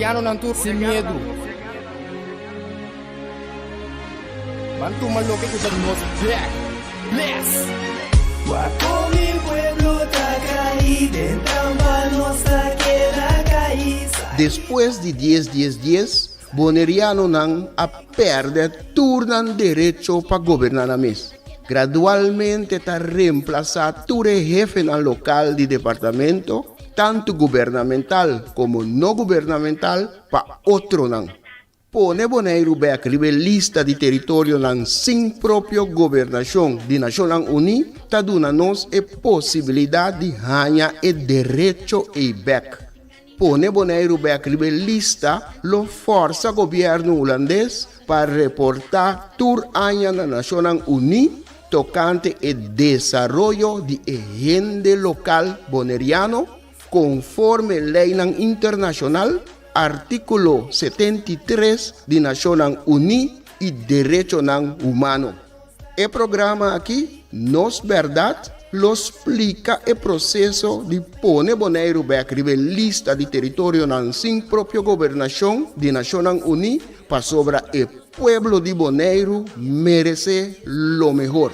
Bonerianonan tur sin miedu. Ban tuma loke ku ta di nos bek. Bless! Wak kon mi pueblo ta kai den trampa nos ta keda kai. Despues di dies dies dies, Bonerianonan a pèrdè tur nan derecho pa goberná nan mes. Gradualmente ta remplasá tur e hefenan lokal di departamento, tantu gubernamental komo no gubernamental, pa otronan. Pone Boneiru bèk riba e lista di teritorionan sin propio gobernashon di Nashonnan Uní ta duna nos e posibilidat di haña e derecho ei bèk. Pone Boneiru bèk riba e lista lo fòrsa gobièrnu hulandes pa reportá tur aña na Nashonnan Uní tokante e desaroyo di e hende lokal boneriano konforme leinan internashonal, artíkulo 73 di Nashonnan Uní i derechonan humano. E programa aki, Nos Bèrdat, lo splika e proseso di pone Boneiru bèk riba e lista di teritorionan sin propio gobernashon di Nashonnan Uní pasobra e pueblo di Boneiru meresé lo mehor.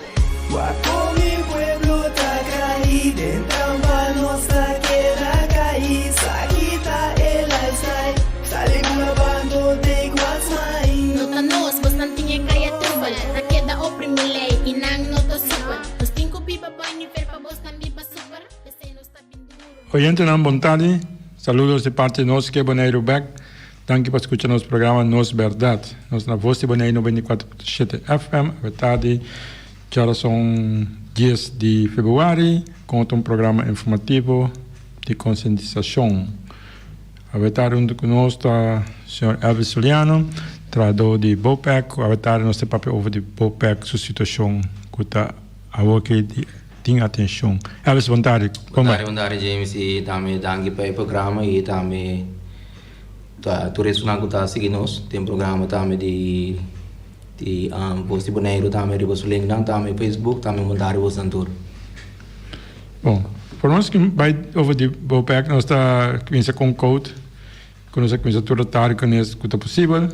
Wak kon mi pueblo ta kai den trampa nos ta keda kai sa kita e lifestyle sali bula bando take what's mine. No ta nos, bosnan tin e kaya trubel Ta keda oprimi lei i nan no ta supel Nos tin ku biba bai nivel pa bosnan biba super P'esei nos ta bin duru. Oyentenan bon tardi, saludos di parti nos ke Boneiru bek. Danki pa skucha nos programa Nos Bèrdat. Nos na Vos di Boneiru 94.7 FM awe tardi djarason dies di februari kon ta un programa informativo di konsientisashon. Awe tardi huntu ku nos ta señor Elvis Soliano, trahadó di BOPEC ku awe tardi nos ta papia over di BOPEC su situashon ku ta awor ke tin atenshon. Elvis bon tardi, kon bai? Bon tardi James i tambe danki pa e programa i tambe ta tur esunnan ku ta sigui nos den programa tambe di di Voz di Boneiru tambe riba su linknan tambe Facebook tambe bon tardi bosnan tur. Bon, por nos ki bai over di BOPEC nos ta kuminsa ku un code ku nos a kuminsa tur tardi kunes ku ta posibel.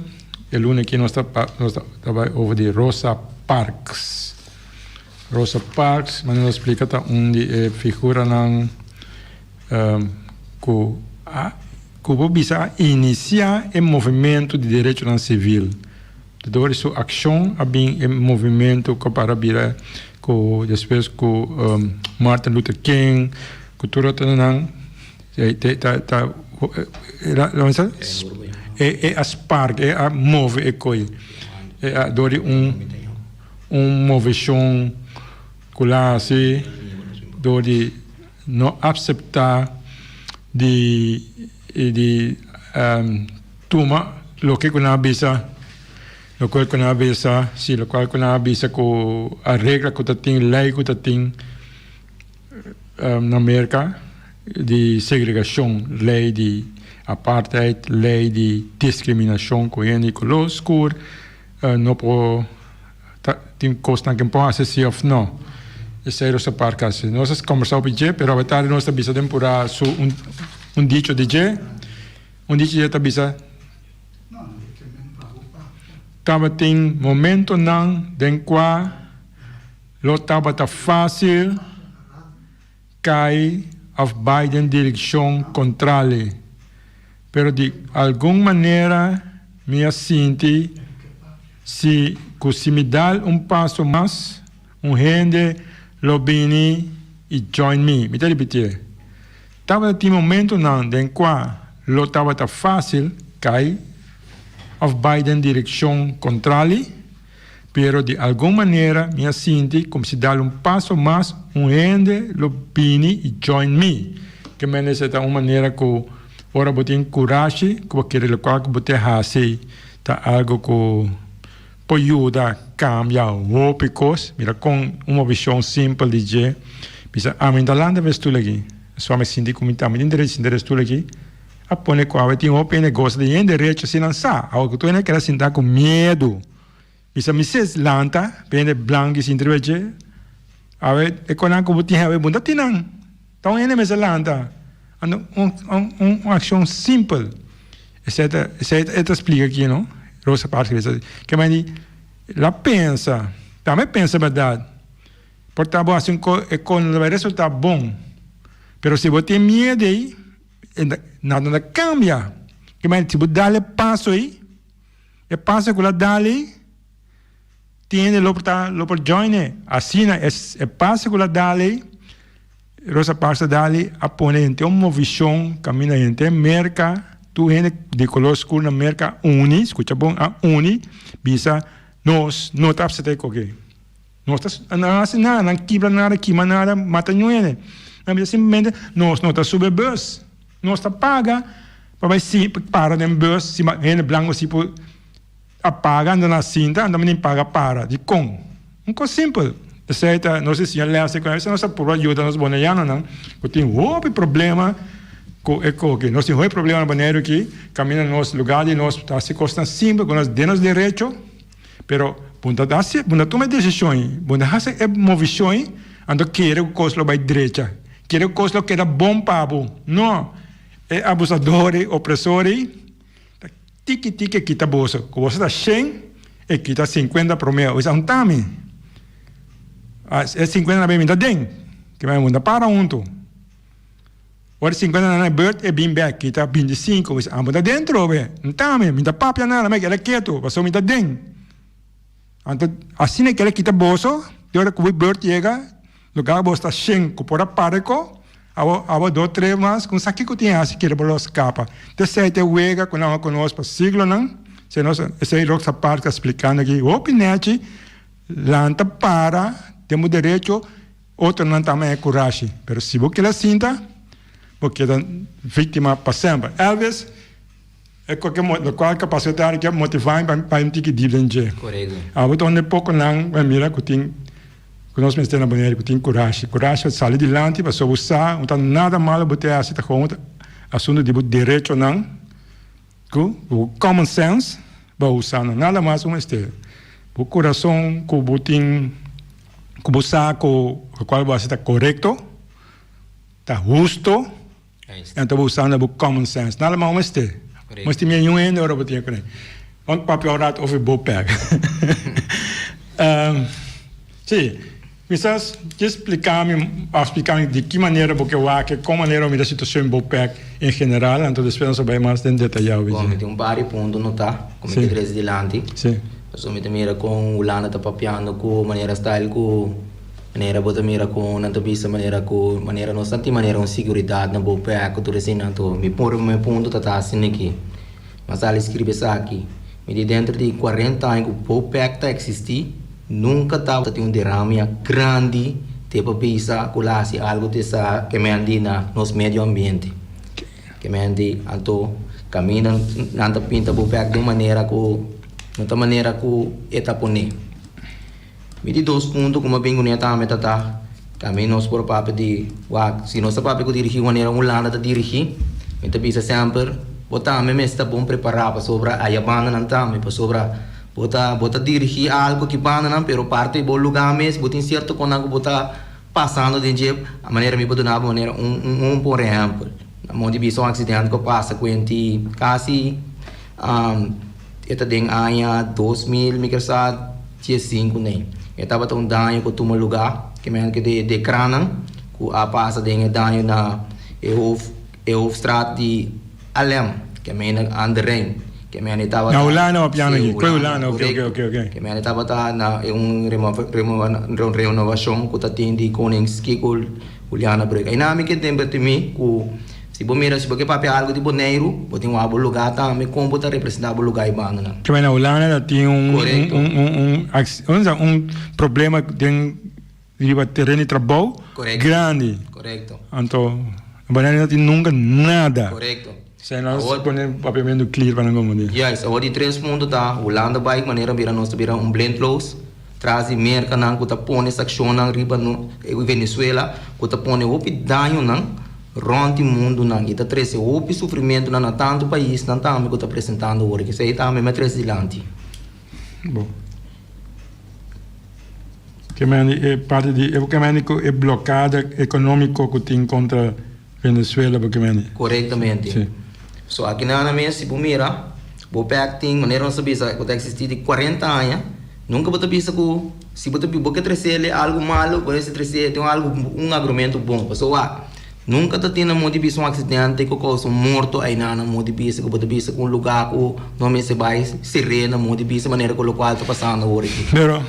E luna aki nos ta nos ta bai over di Rosa Parks. Rosa Parks, manera nos a splika, ta un di e figuranan ku a ku bo bisa a inisiá e movementu di derechonan sivil. Dor di su akshon a bin e movementu ku para bira ku despues ku Martin Luther King ku tur otronan ta ta e a spark e a move e koi dor di un un moveshon ku la hasi dor di no akseptá di di tuma loke ku nan a bisa lokual ku nan a bisa si lokual ku nan a bisa ku a regla ku ta tin lei ku ta tin na Merka di segregashon lei di apartheid lei di diskriminashon ku hende di koló skur no por ta tin kosnan ku por hasi si òf no esei Rosa Parks a hasi nos a kombersá hopi dje pero awe nos ta bisa den pura su un dicho di dje. Un di dje ta bisa, Tabatin momentonan den kua lo tabata fásil kai òf bai den direkshon kontrali, pero di algun manera mi a sinti si ku si mi dal un paso mas, un hende lo bini i join mi. Mi ta ripitié. Tabata tin momentonan den kua lo tabata fásil kai òf bai den direkshon kontrali, pero di algun manera mi a sinti komo si dal un paso mas un hende lo bini i join mi. Ke mende esei ta un manera ku ora bo tin kurashi ku bo kere lokual ku bo te hasi ta algu ku por yuda kambia hopi kos. Mira kon un movishon simpel di dje bisa ami ta lanta pa e stul aki. Pasobra mi sinti ku mi tambe tin derecho sinta den e stul aki. A pone ku awe tin hopi hende gosa di hende derecho si nan sa. Awe ku tur hende keda sinta ku miedu. Bisa mi ses lanta pa hende blanku sinta riba dje. Awe e konan ku bo tin awe bo no ta tin nan. Ta un hende mester lanta. Anto un un un akshon simpel. Esei ta esei e ta splika aki no, Rosa Parks a bisa. Ke mandi la pensa, tambe pensa bèrdat. Por ta bo hasi un ko e ko no ta bai resultá bon, pero si bo tin miedu ei nada no ta kambia. Ke mandi si bo dal e paso ei, e paso ku lo a dal ei tin hende lo por ta lo por join e. Asina e paso ku lo a dal ei. Rosa Parks a dali a pone henter un movishon kaminda henter Merka, tur hende di kolor skur na Merka a uni, skucha bon, a uni bisa nos no ta apsepta e koke. Nos ta nan hasi nada, nan kibra nada, kima nada, mata niun hende. Nan bisa simplemente nos no ta sube bus, nos ta paga pa bai si para den bus si hende blanko si por a paga anda na sinta anda menen paga para dikon? Un kos simpel. Esei ta nos di siña les di con nos a purba yuda nos boneianonan ku tin hopi problema ku e koki. Nos tin hopi problema na Boneiru aki kaminda nos lugar di nos ta hasi kosnan simpel ku nos den nos derecho pero bo ta hasi bo ta tuma e desishon ei bo ta hasi e movishon ei anto kere ku kos lo bai drecha kere ku kos lo keda bon pa bo. No! E abusador ei opresor ei. Ta tiki tiki e kita boso. Ku boso ta shen, e kita sinkuenta promé. Oisa un tami. E sinkuenta na bin ta den. Ke men ta para huntu. Ora e sinkuenta na na beurt e bin bek kita bintisinku. Oisa amo ta den trobe. Un tami. Mi ta papia nada mi keda ketu pasobra mi ta den. Anto asina e keda kita boso, di ora ku bo beurt yega, lugar boso ta shen ku por a para ko, abo abo do tres mas ku sa kiko tin hasi kere bo lo skapa. T'esei ta e wega ku nan a konos pa siglonan, esei nos esei Roxa Parks ta splikando aki hopi nechi, lanta para den bo derecho, otronan tambe e kurashi, pero si bo keda sinta, bo keda viktima pa semper. Elvis. E koke lokual kapasitat ke motivá mi pa mi tiki dip den dje. Abo ta un di e pokonan ku a mira ku tin ku nos mester na Boneiru ku tin kurashi. Kurashi pa sali dilanti pasobra bo sa no ta nada malo bo ta hasi ta gewoon asuntu di bo derechonan ku bo common sense bo a usa nan. Nada mas bo mester. Bo kurason ku bo tin ku bo sa ku lokual bo hasi ta korekto ta husto. Nan ta usando bo common sense. Nada mas mester. Mester mi un hende ora bo tin kuné. Want papia un rato over BOPEC. Si, kisas ke splika mi of splika mi di ki manera bo ke wak, kon manera bo mira situacion BOPEC en general, anto despues nos a bai mas den detayado. Bon, mi tin un par di punto notá ku mi ke trese dilanti. Si. Pasobra mi ta mira kon Hulanda ta papiando ku manera style ku. Manera bo ta mira ku nan ta bisa manera ku manera nos ta tin manera un siguridat na bo pek ku tur esei anto mi por mi punto ta ta asina aki. Mi a sali skribi esaki, mi di denter di kuarenta aña ku BOPEC ta eksistí nunka tabata tin un derame grandi te pa bisa ku la hasi algu te sa ke men di na nos medio ambiente. Ke men di anto kaminda nan ta pinta BOPEC di un manera ku no ta manera ku e ta pone. Mi di dos punto ku mi a bin kuné tambe ta ta, tambe nos por papia di wak, si nos ta papia ku dirigí manera Hulanda ta dirigí, mi ta bisa semper bo tambe mester ta bon prepará pasobra aya bandanan tambe, pasobra bo ta bo ta dirigí algu ki bandanan pero parti di bo lugá mes bo tin sierto konan ku bo ta pasando den dje, manera mi por duna bo manera un un por ehèmpel, na modo di bisa un aksidente ku a pasa ku henti kasi. E ta den aña 2000 mi kersa 15 nei. E tabata un daño ku tuma lugá ke men ke de de krannan ku a pasa den e daño na e hof e hoofdstraat di Alem ke men aan de Rijn ke men e tabata Na Hulanda o piano aki? Koe Hulanda oke oke oke oke. Ke men e tabata na e un renovashon ku ta tin di Koningskikol Julianabrug. Einan mi ke den berti mi ku. Si bo mira, si bo ke papia algu di Boneiru, bo tin wak bo lugá tambe, kon bo ta representá bo lugá i bandanan. Ke na Hulanda ta tin un un un un problema den riba tereno di trabou grandi. Korekto. Anto Boneiru no tin nunka nada. Korekto. Esei nos pone papiamentu clear pa nan komprendé. Juist, awor di tres punto ta Hulanda bai manera bira nos ta bira un blindloos tras di Merkanan ku ta pone sakshonnan riba Venezuela ku ta pone hopi dañonan. Rònt di mundunan i ta trese hopi sufrimentunan na tantu paisnan tambe ku ta presentando awor. Esei tambe mi a trese dilanti. Bo ke mende e parti di e ke mende ku e blokada ekonómiko ku tin kontra Venezuela bo ke mende? Korektamente. Si. So aki nan mes si bo mira Bopec tin manera nos ta bisa ku ta eksistí di 40 aña nunka bo ta bisa ku si bo ta bo ke tresele algu malu bo mester trese den algu un argumento bon pasobra wak nunka ta tin na moda di bisa un aksidente ku kousa un morto ainan na moda di bisa ku bo ta bisa ku un lugá ku no mester bai ser'é na moda di bisa manera ku lokual ta pasando awor aki. Pero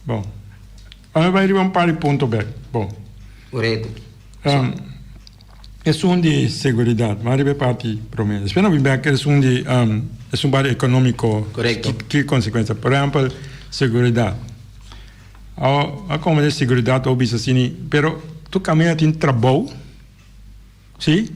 bon ora bai riba un par di punto bek bon. Korekto. Esun di seguridat, mas riba e parti prome. Despues no bin bek esun di esun parti economico. Korekto. Ki konsekuensia? Por ehempel, seguridat. Awo a komo di seguridat bo bisa asini, pero tur kaminda tin trabou, si,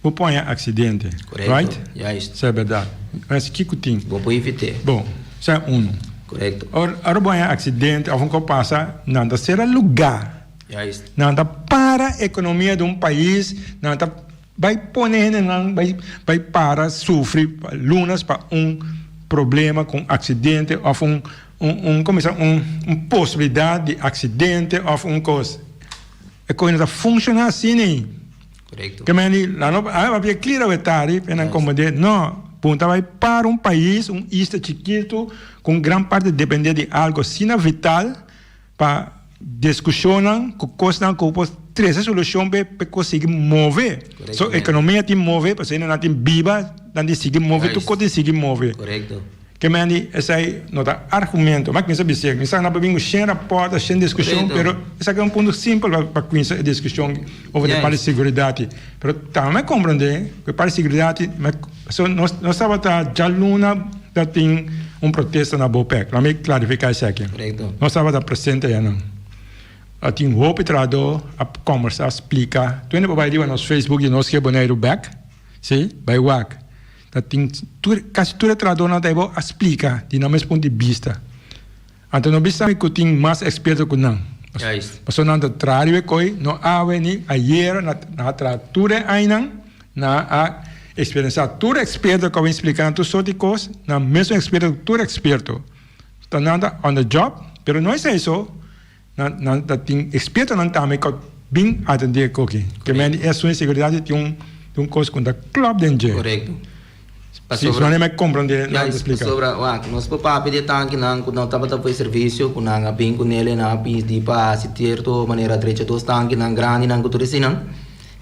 bo por haña aksidente. Korekto, Right? juist. Esei berdat. Mas kiko tin? Bo por evit'é. Bon, esei unu. Korekto. Ora ora bo haña aksidente òf un kos pasa, nan ta sera lugá. Juist. Nan ta para ekonomia di un pais, nan ta bai pone hendenan bai bai para sufri pa lunas pa un problema ku un aksidente òf un un un komo bisa un un posibilidat di aksidente òf un kos. E kos no ta funshoná asina ei. Korekto. Ke men di la no a papia klira we tari pe nan komprendé no punta bai para un pais un isla chikitu ku un gran parti dependé di algu asina vital Pa diskushonnan ku kosnan ku por trese solushon p'e p'e kos sigui move. So ekonomia tin move pasobra hendenan tin biba nan tin sigui move tur kos tin sigui move. Ke men di esei no ta argumento. Mi a kuminsa bis'é mi sa nan por bin ku shen rapòrt shen diskushon pero esaki ta un punto simpel pa kuminsa e diskushon over di parti seguridat. Pero tambe mi a komprende ku e parti seguridat pasobra nos tabata djaluna. Ta tin un protesta na Bopec. Laat mi klarifiká esaki. Korekto. Nos tabata presente ayanan. A tin hopi trahadó a kòmbersá, a splika. Tur hende por bai riba nos Facebook di Nos Ke Boneiru Bèk, sí, bai wak. Ta tin tur, kasi tur e trahadónan ta ebo a splika di nan mes punto di bista. Anto no bisa mi ku tin mas eksperto ku nan. Juist. Pasobra nan ta traha riba e koi, no awe ni ayera, nan a traha tur e ainan, nan a eksperensiá tur eksperto ku a bin splika nan tur sort di kos, nan mesun eksperto ku tur eksperto. Ta nan ta on the job, pero no esei so, nan nan ta tin ekspertonan tambe ku a bin atendé e koki. Ke men di e asuntu di seguridat tin un tin un kos ku no ta klòp den dje. Korekto. Si su manera mi comprende nan ta splica. Pasobra, wak, nos por papia di e tankinan ku no tabata for e servisio, ku nan a bin ku nel i nan a pidi pa hasi sierto manera drecha dos tankinan grandinan ku tur eseinan.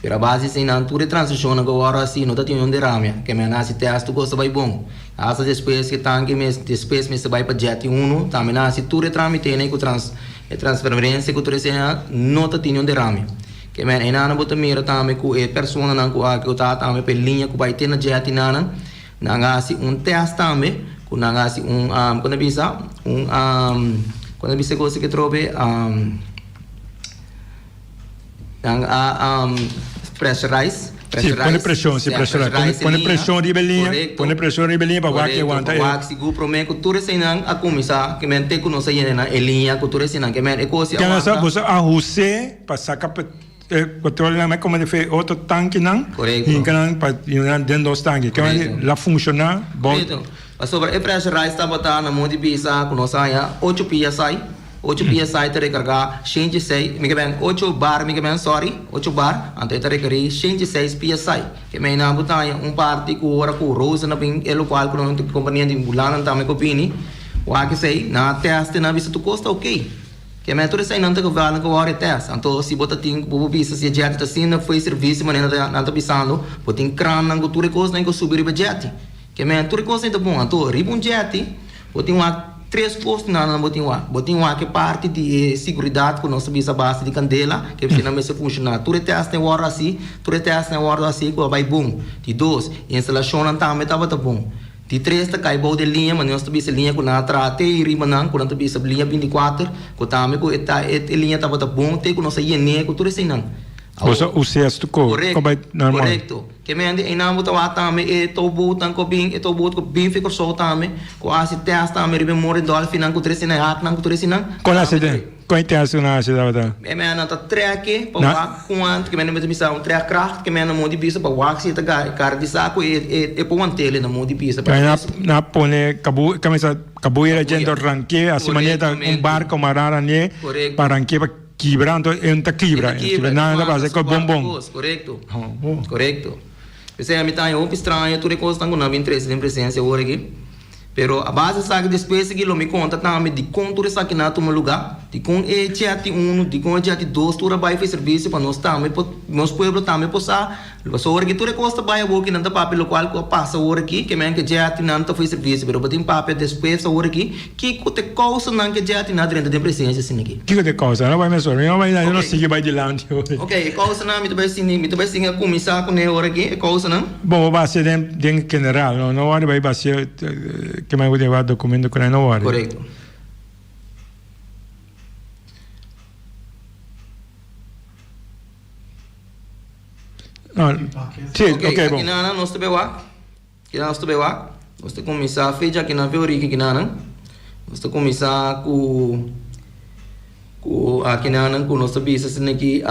Pero a base di eseinan tur e transishonnan ku a wòrdu hasi no ta tin un derame. Ke men a hasi tèst tur kos ta bai bon. Asta despues ku e tanki mes despues mester bai pa jetty unu tambe nan a hasi tur e tramitenan ku trans e transferensia ku tur eseinan no ta tin un derame. Ke men enanan bo ta mira tambe ku e personanan ku a ku ta tambe pa e liña ku bai te na jetty nanan, nan a hasi un test tambe ku nan a hasi un kon ta bisa un kon ta bisa e kos aki atrobe nan a pressurize Si, pone preshon, si pressurize, pone pone preshon riba e liña, pone preshon riba e liña pa wak e wanta e. Pa wak sigur prome ku tur eseinan a kuminsá ke men te ku nos a yena e liña ku tur eseinan ke men e kos si a wanta. Boso a hus'é pa saka petroleo nan komo di otro tankinan hinka nan pa yena den dos tanki ke men la funshoná bon. Korekto. Pasobra e pressurize tabata na modo di bisa ku nos a haña ocho psi. Ocho psi ta rekargá 106, mi ke ben ocho bar mi ke ben sorry, ocho bar, anto e ta rekerí 106 psi. Ke men nan bo ta haña un parti ku ora ku Rosa na bin e lokual ku nan kompania di Hulanda tambe ku bini, wak esei, nan a tèst e nan a bisa tur kos ta oké. Ke men tur esei nan ta geval nan ku wòrdu e tèst. Anto si bo ta tin bo por bisa si e jetty ta asina fo'i servisio manera nan ta bisando, bo tin krannan ku tur e kosnan ku subi riba jetty. Ke men tur e kosnan ta bon. Anto riba un jetty bo tin wak tres kos nan nan bo tin wak. Bo tin wak e parti di e siguridat ku nos ta bisa base di kandela, ke nan mester funshoná. Tur e tèstnan wòrdu hasi, tur e tèstnan wòrdu hasi ku a bai bon. Di dos, e instalashonnan tambe tabata bon. Di tres ta kai bou di e liña, manera nos ta bisa e liña ku nan a traha te ei riba nan, ku nan ta bisa liña bintikuater, ku tambe ku e ta e liña tabata bon te ku nos a yen'é ku tur eseinan. Boso usa esto ku bai normal. Korekto. Ke mente einan bo ta wak tambe e toubootnan ku a bin, e touboot ku a bin fi Kòrsou tambe, ku a hasi tèst tambe riba e Morin Dolphinnan ku tres esnan, e haknan ku tres esnan. Kon a hasi den? Kon e tèst ku nan a hasi tabata? E mennan ta trèk pa wak kuantu, ke mente mi ta bisa un trèkkracht, ke mennan moda di bisa pa wak si e ta garantisa ku e por want'el na moda di bisa. Nan a pone kabu, kamisa kabuya djento ranke, hasi manera un barko mará rane pa ranke pa. Kibra anto e no ta kibra. E ta kibra, Nan ta pasa ku bonbon. Korekto. Korekto. P'esei ami ta haña hopi straño tur e kosnan ku nan a bin trese den presensia awor aki. Pero a base esaki despues aki lo mi konta tambe dikon tur esakinan a tuma lugá, dikon e chat unu, dikon e chat dos tur a bai for e servisio pa nos tambe por, nos pueblo tambe por sa. Pasobra awor aki tur e kos ta bai awor ki nan ta papia lokual ku a pasa awor aki, ke men ke chatnan ta for e servisio, pero bo tin papia despues awor aki kiko ta e kousanan ke chatnan a drenta den presensia asina aki. Kiko ta e kousa? No bai mesora, mi no bai no sigui bai dilanti awor. Ok, e kousanan mi ta bai sigui, mi ta bai sigui a kuminsá kuné awor aki, e kousanan. Bon, bo basia den den general, no no wòrdu bai basia ke men ku tin wak dokumento kuné, no wòrdu. Korekto. No, si, Ok, ok, bon. akinanan nos ta bai wak, akinanan nos ta bai wak, nos ta kuminsá fecha akinan fe origi akinanan, nos ta kuminsá ku Ku akinanan ku nos ta bisa asina ki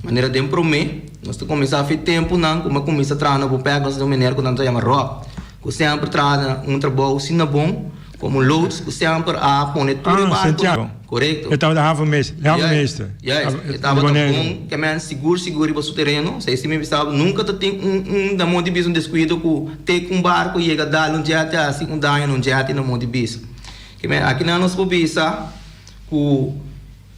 manera den promé, nos ta kuminsá fi tempunan ku mi a kuminsá traha na Bopec, nos tin un meneer ku nan ta yama Rob, ku semper traha na un trabou asina bon komo loods, ku semper a pone tur e Ah, barkunan. Santiago. Korekto. E tabata havenmeester, havenmeester. Juist, juist. E tabata bon, ke men sigur sigur riba su tereno. Esei si mi bisa bo, nunka ta tin un un na mon di bisa un deskuido ku te ku un barku yega dal un jeti hasi un daño na un jeti na mon di bisa. Ke men akinan nos por bisa. Ku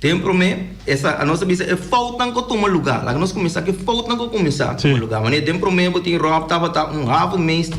den promé esa a nos ta bisa e foutnan ku tuma lugá. Laga nos kuminsá ku e foutnan ku kuminsá tuma lugá. Manera den promé bo tin Rob tabata un havenmeester,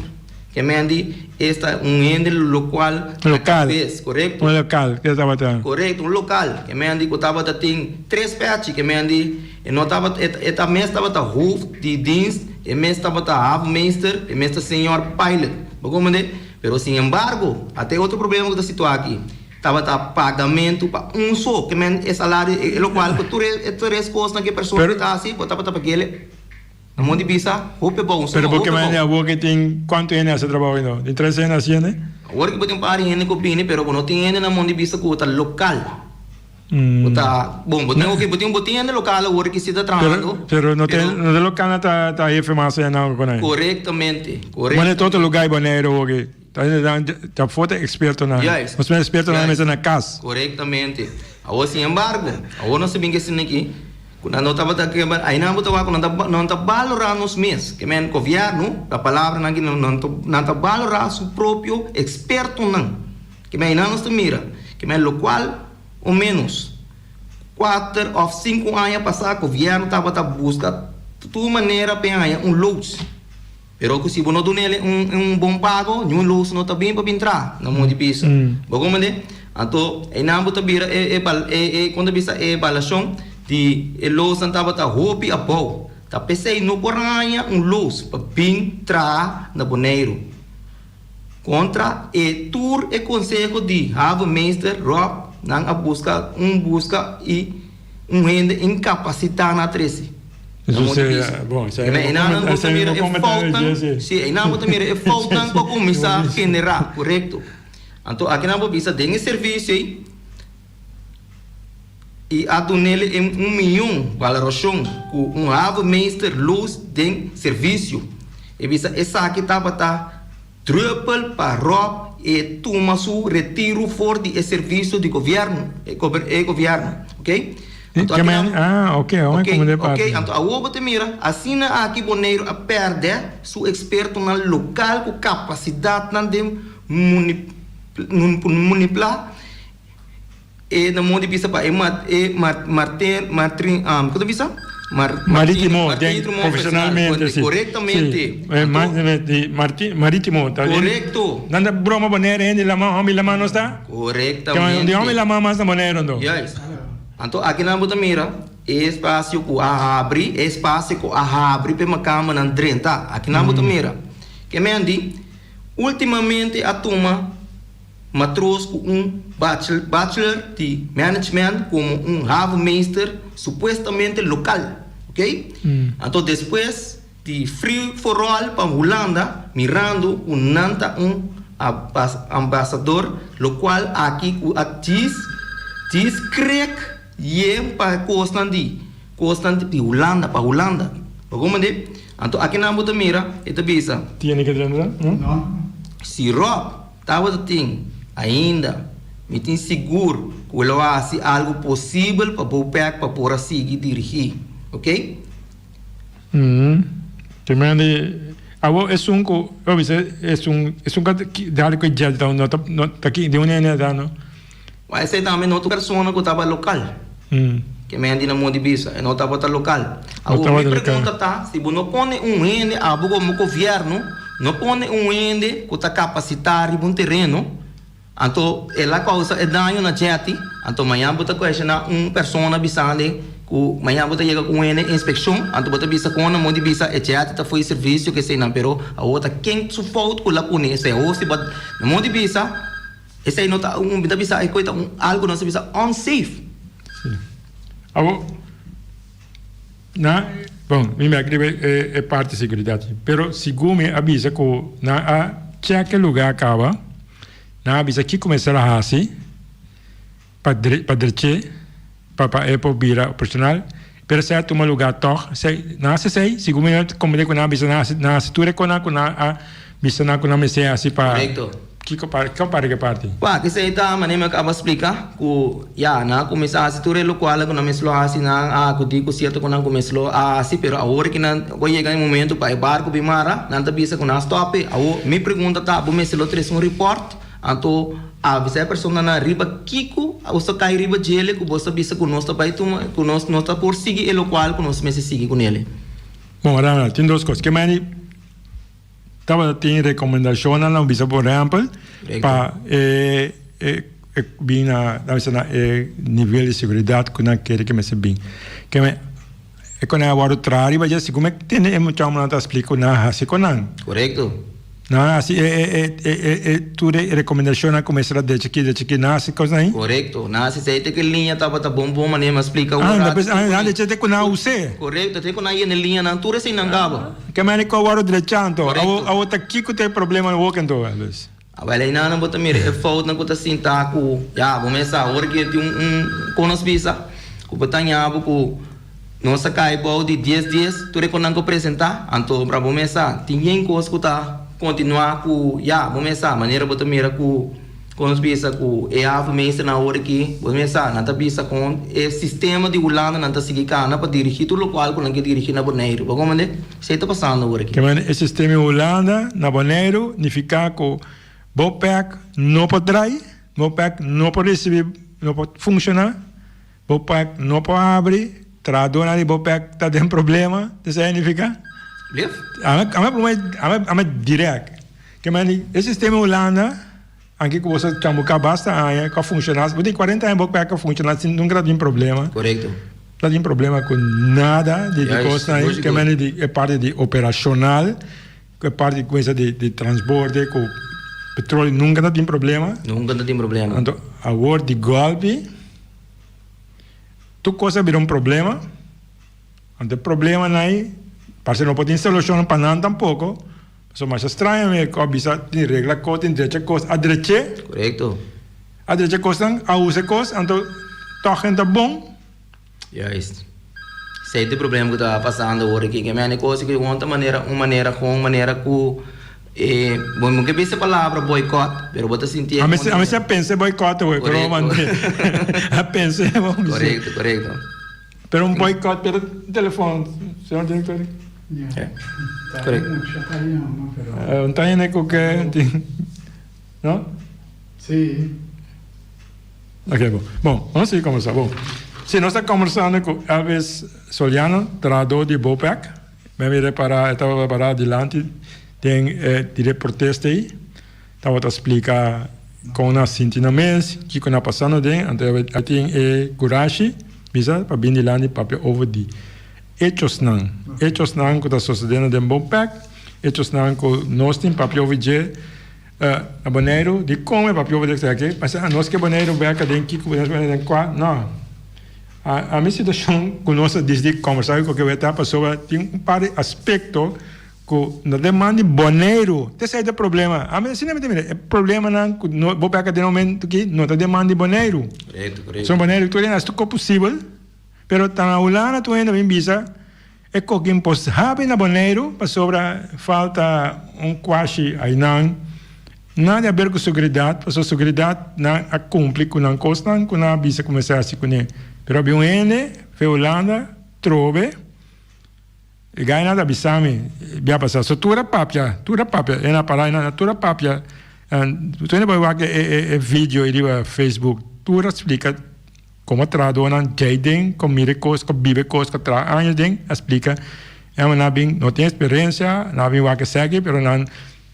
ke men di esta un hende lokual na kabes, korekto? Un lokal ke tabata. Korekto, un lokal ke men di ku tabata tin tres pèchi, ke men di e no tabata e ta mes tabata hoofd di dienst, e mes tabata havenmeester, e mes ta senior pilot. Bo komprendé? Pero sin embargo, ata e otro problema ku ta situá aki. Tabata pagamentu pa un so, ke men e salario, e lokual ku tur e tres kosnan ku e persona Pero ta hasi, bo tabata pag'el na mon di bisa hopi abou, un Pero suma bo hopi ke men abou. awor ke tin kuantu hende hasi trabou ei no? Tin tres hende hasi hende? Awor ke bo tin un par di hende ku bini, pero bo no tin hende na mon di bisa ku ta lokal. Bo ta, bon, bo tin oke, bo tin, bo tin hende lokal awor ke si ta Pero, trahando, pero no te, pero no te lokal na ta ta hefe mas ayá ku nan. korektamente, Mane ta otro korektamente. lugar i Boneiru awor ke. Ta hende nan ta for ta expertonan. Juist. Nos expertonan Juist. mester na cas. Korektamente. Awor sin embargo, awor nos ta bin k'esina aki, ku nan no tabata ke ai nan bo ta wak ku nan ta nan ta balorá nos mes. Ke men gobièrnu, ta palabranan ki nan nan ta nan ta balorá su propio ekspertonan. Ke men ai nan nos ta mira. Ke men lokual o ménos kuater òf sinku aña pasá gobièrnu tabata buska tur manera pa e haña un loods. Pero ku si bo no dun'el un un bon pago, niun lus no ta bin pa bin traha na modo di bisa. Bo comprende? Anto einan bo ta bira e e bal e e kon ta bisa e evaluashon di e losnan tabata hopi abou. Ta p'esei no por haña un los pa bin traha na Boneiru. Kontra e tur e konseho di havenmeester Rob nan a buska un buska i un hende inkapasitá na trese. Eso seria, bon, esei no Einan bo ta mira e foutnan, si, einan bo ta mira e foutnan ku a kuminsá generá, korekto. Anto akinan bo bisa den e servisio ei i a dun'el e un miyon balorashon ku un havenmeester lus den servisio. E bisa esaki tabata Druppel pa Rob e tuma su retiro for di e servicio di gobierno, e gobierno, ok? Anto Ke aki men, nan, ah, ok, awor ok, como de ok, parti. anto awor bo ta mira, asina aki Boneiru a perde su expertonan local cu capacidadnan den muni, munipla E na modo di bisa pa e mat e mar marten martrin um ku ta bisa? Mar Maritimo, den martritimo profesionalmente si. Korektamente. Si. E Anto ma di marti maritimo ta den Korekto. Nan ta broma Bonaire hende lama homber lama no sta? Korektamente. Di homber lama mas na Bonaire anto. Juist. Anto aki nan bo ta mira e espasio ku a habri, e espasio ku a habri pa e makamanan drenta. Aki nan bo ta mira. Ke men di ultimamente a tuma. Matros ku un bachelor di management komo un havenmeester supuestamente lokal, ok? Anto despues di free for all pa Hulanda mirando ku nan ta un ambasador lokual aki ku a djis djis krek yen pa kosnan di kosnan di Hulanda pa Hulanda. Bo komprende? Anto aki nan bo ta mira e ta bisa. Tiene ke drenta, no? Si Rob Tabata tin ainda. Mi tin sigur ku lo a hasi algu posibel pa Bopec pa por a sigui dirigí. Ok? Te mende awo esun ku bo bisa esun esun ka dal ku e jet ta no ta no ta ki di un hende ta no. Wak esei tambe no tur persona ku tabata lokal. Ke mende na modo di bisa e no tabata lokal. Awo mi pregunta ta si bo no pone un hende abo komo gobièrnu no pone un hende ku ta kapasitá riba un tereno. Anto el a causa e daño na Jetty, anto mañan bo ta cuestiona un persona bisande cu mañan bo ta yega cu un hende inspeccion, anto bo ta bisa con nan bo di bisa e Jetty ta fo'i servicio cu eseinan, pero awor ta ken su fout cu el a pone esei, awor si bo nan bo di bisa esei no ta un, mi ta bisa e coy ta un algo nos ta bisa unsafe. Si. Awor na, bon, mi meki riba e parti seguridad, pero segun mi a bisa cu nan a check e lugar caba. Nan a bisa kiko mester a hasi pa pa dreché pa pa e por bira operashonal, pero esei a tuma lugá tòg. Esei nan hasi esei, segun mi a komprendé ku nan a bisa nan hasi nan hasi tur e konan ku nan a bisa nan ku nan mester hasi pa Korekto. kiko pa kiko parti ke parti. Wak, esei ta manera mi a kaba splika ku ya nan a kuminsá hasi tur e lokual ku nan mester lo hasi, nan a akudí ku sierto ku nan kuminsá lo a hasi, pero awor ki nan Ku a yega e momento pa e barco bin mara, nan ta bisa ku nan a stop e. Awor, mi pregunta ta, bo mester lo trese un report, anto avisa e personanan riba kiko bo ta kai riba djele ku bo ta bisa ku nos ta bai tuma, ku nos no ta por sigui e lokual ku nos mester sigui kunele. Bon, Rana, tin dos kos. Ke meni tabata tin rekomendashonnan nan bisa por ehèmpel pa e e bin na, nan bisa na e nivel di seguridat ku nan kere ke mester bin. Ke men. E kon a wòrdu traha riba dje segun mi tende e muchanan ta splika ku nan a hasi ku nan. Korekto. Nan a hasi e e e e e tur e rekomendashonnan ku mester a drecha aki drecha aki nan a hasi kosnan ahi. Korekto. Nan a hasi esei te ku e liña tabata bon bon manera mi a splika un Ah, rato. despues nan a drecha te ku nan a us'é. Korekto, te ku nan a yena e liñanan tur eseinan kaba. Ke manera ku a wòrdu drecha anto? Korekto. Awor ta kiko ta e problema awor anto Elvis? Awel einan bo ta mira e foutnan ku ta sinta ku ya bo mes sa ora ki tin un kon nos bisa ku bo ta ña bo ku nos a kai bou di dies dies tur e konnan ku presenta anto bra bo mes sa tin yen kos ku ta kontinua ku ya bo mes sa manera bo ta mira ku kon nos bisa ku e havenmeesternan ora ki bo mes sa nan ta bisa kon e sistema di Hulanda nan ta sigui kana pa dirigi tur lokual ku nan ke dirigi na Boneiru bo komprende. Esei ta pasando awor aki. Kimen e sistema in Hulanda na Boneiru nifiká ku bo pèk no por drai, bo pèk no por risibí, no por funshoná, bo pèk no por habri, trahadónan di bo pèk ta den problema, esei a nifiká? Lef? Ami ami promé ami ami dirèk. Kimen e sistema in Hulanda anke ku bo sa chambuká basta aña ku a funshoná, bo tin kuarenta aña bo pèk a funshoná sin nunka ta tin problema. Korekto. No tin problema ku nada di di kosnan ei, ke mende di e parti di operashonal, ku e parti kuminsa di di transborde ku petroleo nunka ta tin problema. Nunka ta tin problema. Anto awor di gòlpi tur kos a bira un problema, anto e problemanan ei parse no por tin solushon pa nan tampoko, pasobra masha straño mi ku a bisa tin regla kos, tin drecha kos, a drech'é. Korekto. A drecha kosnan, a usa e kos, anto tòg nan ta bon. Juist. Esei ta e problema ku ta pasando awor aki. Ke mende kos ku won ta manera un manera kon manera ku e bo no ke bisa e palabra boycott pero bo ta sinti e. A mi si a pensa e boycott awor pero a pensa e bo bisa. Korekto korekto. Pero un boycott pero telefon señor director. Korekto. Un ta hende ku ke tin no? Si. Ok bon. Bon, nos sigui kombersá. Bon, si nos ta kombersando ku Elvis Soliano, trahadó di BOPEC. Mi a mira pará, e tabata pará dilanti den e di protesta ei. Tabata splika kon nan a sinti nan mes, kiko nan a pasando den. Anto e tin e kurashi bisa pa bin dilanti papia over di echosnan. Echosnan ku ta sosodendo den BOPEC, echosnan ku nos tin papia over dje. Na Boneiru, dikon e papia over esaki? Pasobra anos ke Boneiru bek aden kiko bo nos den kua? No. A mi situashon ku nos a disidi kombersá ku koke weta pasobra tin un par di aspekto ku no ta deman di Boneiru. Ta esei ta e problema. Ami asina mi ta mira e problemanan ku no bo bek aden momento aki no ta deman di Boneiru. Korekto, korekto. Pasobra Boneiru tur hende hasi tur kos posibel pero ta na Hulanda tur hende a bin bisa E kokin por habi na Boneiru pasobra falta un kuashi ainan. Nada di aber ku seguridat, pasobra seguridat nan a kumpli ku nan kosnan ku nan a bisa ku mester hasi kuné. Pero abi un hende fe Hulanda trobe. E gainan ta bisa mi bia pasa so tur a papia tur a papia e na para na tur a papia tur hende por wak e video ei riba Facebook tur a splika komo trahadornan djei den ku mira e kos ku biba e kos ku traha años den a splika e nan a bin no tin eksperensia nan a bin wak esaki pero nan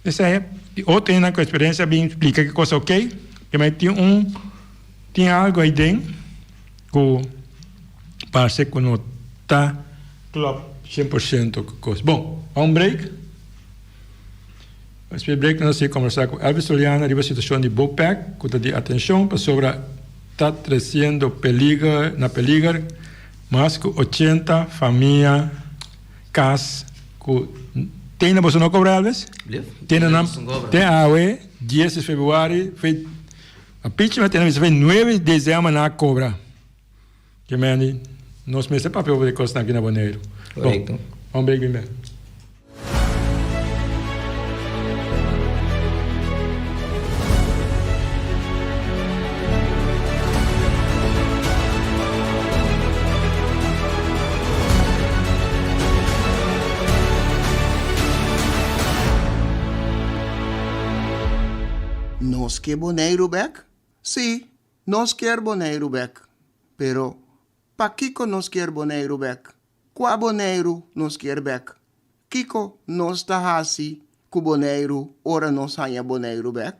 esei di otro hendenan ku eksperensia a bin splika ki kos oke tin un tin algu ei den. Ku parse ku no ta klòp 100% ku kos. Bon, a un break. Despues di break nos a sigui kombersá ku Elvis Soliano riba situashon di Bopec ku ta di atenshon pasobra ta tresiendo peliger na peliger mas ku 80 famia kas ku te na boso no kobra Elvis? Te na nan te awe dies di februari A pichi mi a tene bisa fe nuebe dezember nan a cobra. Ke mende nos mester papia over e cosnan aki na Boneiru. Correcto. Bon, un break bin bek. Nos ke Boneiru bek? Sí, nos kier Boneiru bek. Pero, pakiko nos kier Boneiru bek? Kua Boneiru nos kier bek? Kiko nos ta hasi ku Boneiru ora nos haña Boneiru bek?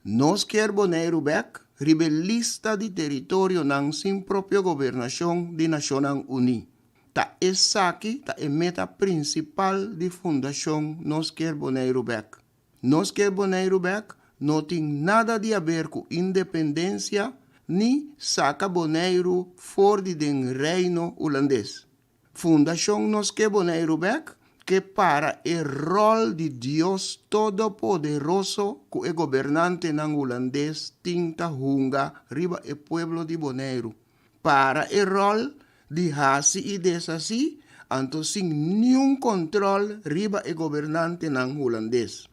Nos kier Boneiru bek riba e lista di teritorionan sin propio gobernashon di Nashonnan Uní. Ta esaki ta e meta prinsipal di Fundashon Nos Kier Boneiru Bek. Nos Kier Boneiru Bek no tin nada di haber ku independensia ni saka Boneiru for di den Reino Hulandes. Fundashon Nos Ke Boneiru Bek ke para e ròl di Dios Todopoderoso ku e gobernantenan hulandes tin ta hunga riba e pueblo di Boneiru. Para e ròl di hasi i deshasí, anto sin niun kòntròl riba e gobernantenan hulandes.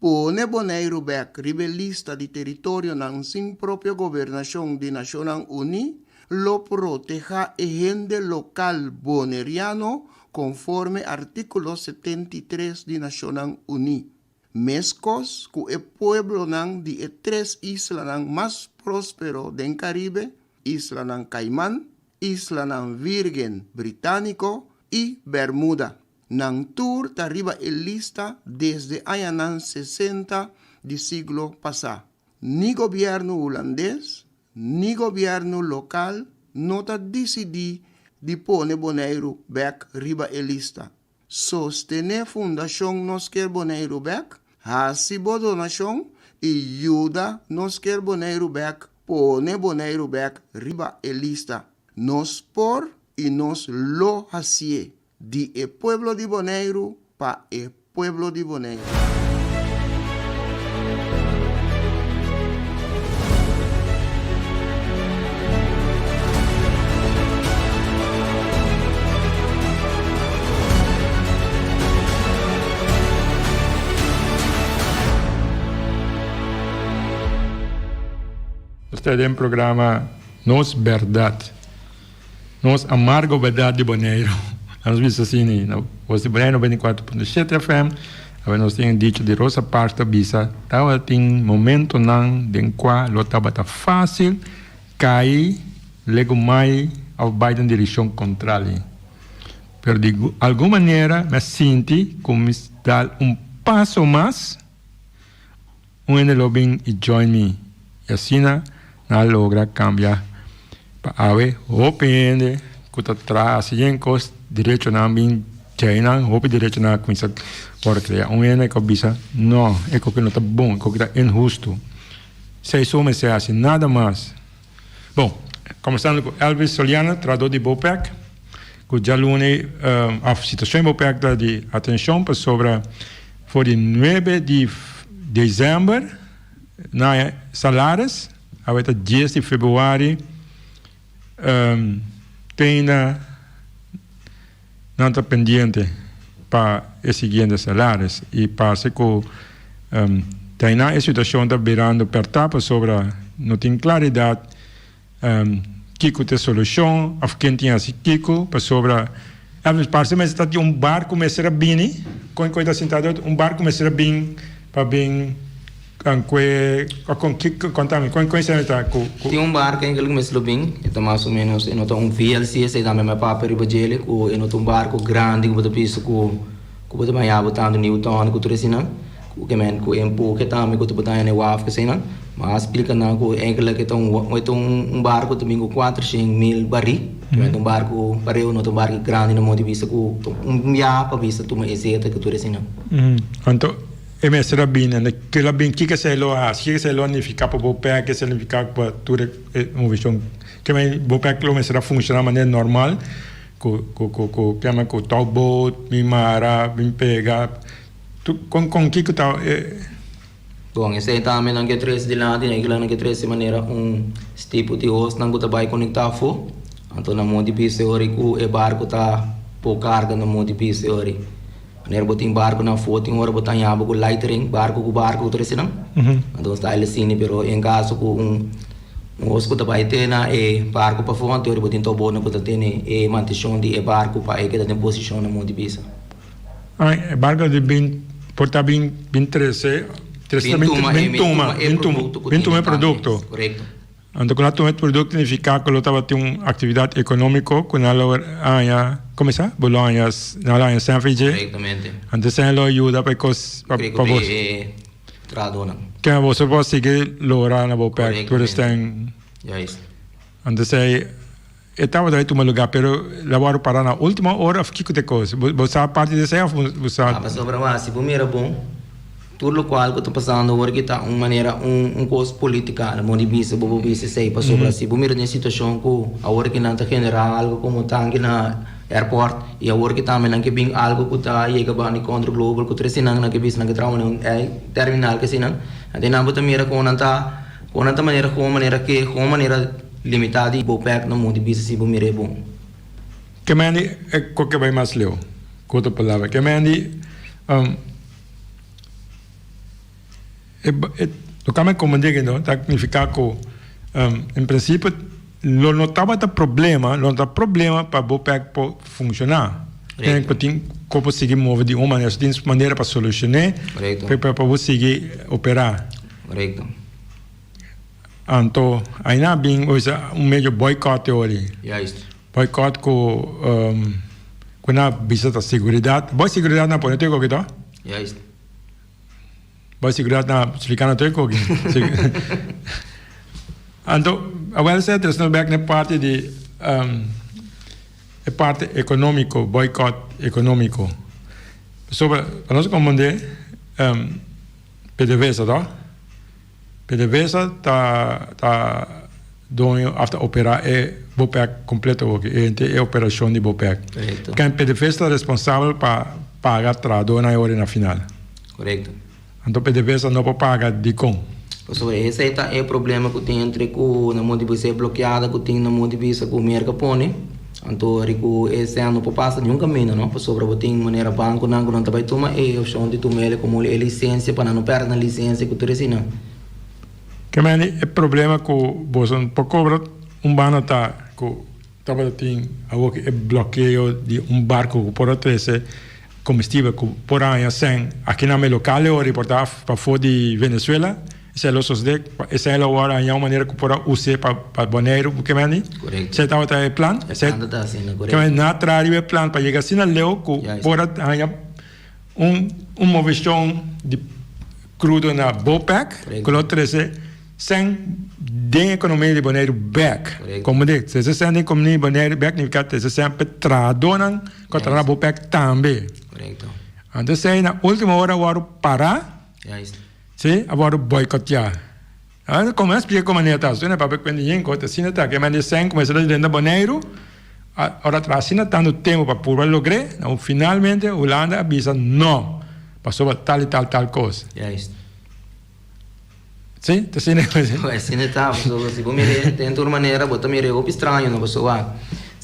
Pone Boneiru bèk riba e lista di teritorionan sin propio gobernashon di Nashonnan Uní lo protehá e hende lokal boneriano konforme artíkulo 73 di Nashonnan Uní. Meskos ku e pueblonan di e tres islanan mas próspero den Karibe, Islanan Kaiman, Islanan Vírgen Britániko i Bermuda. Nan tur ta riba e lista desde añanan sesenta di siglo pasá. Ni gobièrnu hulandes ni gobièrnu lokal no ta disidí di pone Boneiru bèk riba e lista. Sostené Fundashon Nos Kier Boneiru Bèk, hasi bo donashon i yuda Nos Kier Boneiru Bèk pone Boneiru bèk riba e lista. Nos por i nos lo hasié, di e pueblo di Boneiru pa e pueblo di Boneiru. Nos ta den programa Nos Berdad, Nos Amargo Berdad di Boneiru. Nos bisa asina na Voz di Boneiru 94.7 FM. Awe nos tin e dicho di Rosa Parks ta bisa, Tabatin momentonan den kua lo tabata fácil kai legumai òf bai den direkshon kontrali. Pero di algun manera mi a sinti ku mi dal un paso mas, un hende lo bin i join mi. I asina nan a logra kambia pa awe hopi hende ku ta traha hasi yen kos derechonan bin djei nan, hopi derechonan a kuminsá wòrdu krea. Un hende ku a bisa, No, e koki no ta bon, e koki ta inhustu. Esei so mester hasi, nada mas. Bon, kombersando ku Elvis Soliano, trahadó di Bopec, ku djaluni òf situashon di Bopec ta di atenshon pasobra for di nuebe di desèmber na salaris, awe ta dies di februari, te ainda nan ta pendiente pa e siguiente salaris i parse ku ta einan e situashon ta birando pèrtá pasobra no tin klaridat kiko ta e solushon òf ken tin hasi kiko pasobra. Elvis, parse mester ta tin un barku mester a bini, kon kon ta sinta dor, un barku mester a bin pa bin kue, kon ki konta mi, kon kon esei ta ku ku. Tin un barku enkele ku mester lo bin, e ta mas o menos, e no ta un VLC, esei tambe mi a papia riba djele, ku e no ta un barku grandi ku bo ta bisa ku ku bo ta baña bo tantu Newton ku tur eseinan. Ku ke men ku empuhe tambe ku ta por daña na e waf eseinan. Ma a splika nan ku enkele ke ta un e ta un barku ta bin ku 400,000 barí. Ku ta un barku pareu no ta un barku grandi na modo di bista ku ta un biaha pa bista tuma e zeta ku tur eseinan. Anto e mester a bini anda kila bin kiko esei lo hasi kiko esei lo a nifiká pa bo pek esei lo nifiká pa tur e movishon ke men bo pek lo mester a funshoná manera normal ku ku ku ku kiaman ku touwboot bin mara bin pega. Kon kon kiko ta e. Bon, esei tambe nan ke trese dilanti, nan kila nan ke trese manera un tipo di hosnan ku ta bai konektá afó. Anto nan moti bisa e ora ku e barku ta por karga nan moti bisa e ora. Manera bo tin barkunan afó tin ora bo ta haña bo ku lightering, barku ku barku ku trese nan. Anto nos ta haña asina, pero en kaso ku un hos ku ta bai te na e barku pafó anto e ora bo tin tobonan ku ta tene e mantenshon di e barku pa e keda den posishon nan moti bisa. Ai, e barco di bin por ta bin bin trece, trece ta bin bin tuma, bin tuma, bin tuma e producto. Correcto. Anto cu nan tuma e producto significa cu lo tabatin un actividad economico cu nan lo haña, como sa? Bo lo haña, nan lo haña cen dje. Correctamente. Anto esei lo yuda pa e cos, pa pa bos. E trahadonan. Ken boso por sigui lora na bo pek tur esten. Juist. Anto esei. E tabata bay tuma lugar pero la wòrdu para na ultima ora of kiko ta e kos? Bo sa parti di esei of bo sa? Ah pasobra wak si bo mira bon tur lokual ku ta pasando awor ki ta un manera un un kos politika bo di bisa bo por bisa esei pasobra si bo mira den situashon ku awor ki nan ta generá algu komo tanki na airport i awor ki tambe nan ke bin algu ku ta yega banda di Contro Global ku tur eseinan nan ke bisa nan ke traha un terminal ke eseinan anto nan bo ta mira kon nan ta kon nan ta manera kon manera ke kon manera. Limitá di bo pèk na mundu bisa si bo mir'é bon. Ke mendi e koke bai mas leu? Ku otro palabra, ke mendi e loke mi komprendé aki no ta signifiká ku en prinsipio lo no tabata problema, lo no ta problema pa bo pèk por funshoná. Tin ku tin ku por sigui move di un manera, tin manera pa solushoné pa bo sigui operá. Korekto. Anto aina a bin usa un medio boycott teori. Juist. Boycott ku ku nan a bisa ta seguridad. Bo seguridad nan a pone tur koki to? Juist. Bo seguridad nan a splika nan tur koki. Anto awel esei tres nos bek na e parti di e parti economico, boycott economico. Pasobra pa nos comprende PDVSA to? PDVSA ta ta doño of ta opera e Bopec completo hoki, e henter e operacion di Bopec. Correcto. Ken PDVSA ta responsabel pa paga trahadornan e ora na final. Correcto. Anto PDVSA no por paga dicon? Pasobra esey ta e problema cu tin entre cu na modo di bisa e blokeada cu tin na modo di bisa cu Merca pone. Anto riku e sèn no por pasa niun kaminda no, pasobra bo tin manera bankonan ku nan ta bai tuma e opshon di tuma el komo e lisensia pa nan no pèrdè nan lisensia ku tur eseinan. Ke mende e problema ku boso no por kobra un banda ta ku tabata tin awor ku e blokeo di un barko ku por a trese komestibel ku por haña sèn aki nan lokal e ora riportá pafó di Venezuela. Esei lo sosodé, esei lo wòrdu hañá un manera ku por a us'é pa pa Boneiru, ku kimendi? Korekto. Esei tabata e plan. E plan ta ta asina, korekto. Kimendi nan a traha riba e plan pa yega asina leu ku por a haña un un moveshon di krudo na Bopec ku lo trese sèn den ekonomia di Boneiru bèk. Korekto. Komo di, trese sèn den ekonomia di Boneiru bèk nifiká trese sèn pa e trahadónan ku a traha na Bopec tambe. Korekto. Anto esei na último ora a wòrdu pará. Juist. Sí, a wòrdu boikoteá. A komo a splika kon manera ta, asina papia kuenta yen kos ta asina ta, ke manda e sèn kuminsá ta drenta Boneiru, ora tra asina tantu tempu pa purba logr'é, na finalmente Hulanda a bisa no, pasobra tal i tal tal kos. Juist. Sí, ta asina. Asina ta, pasobra si bo mir'é den tur manera bo ta mir'é hopi straño no, pasobra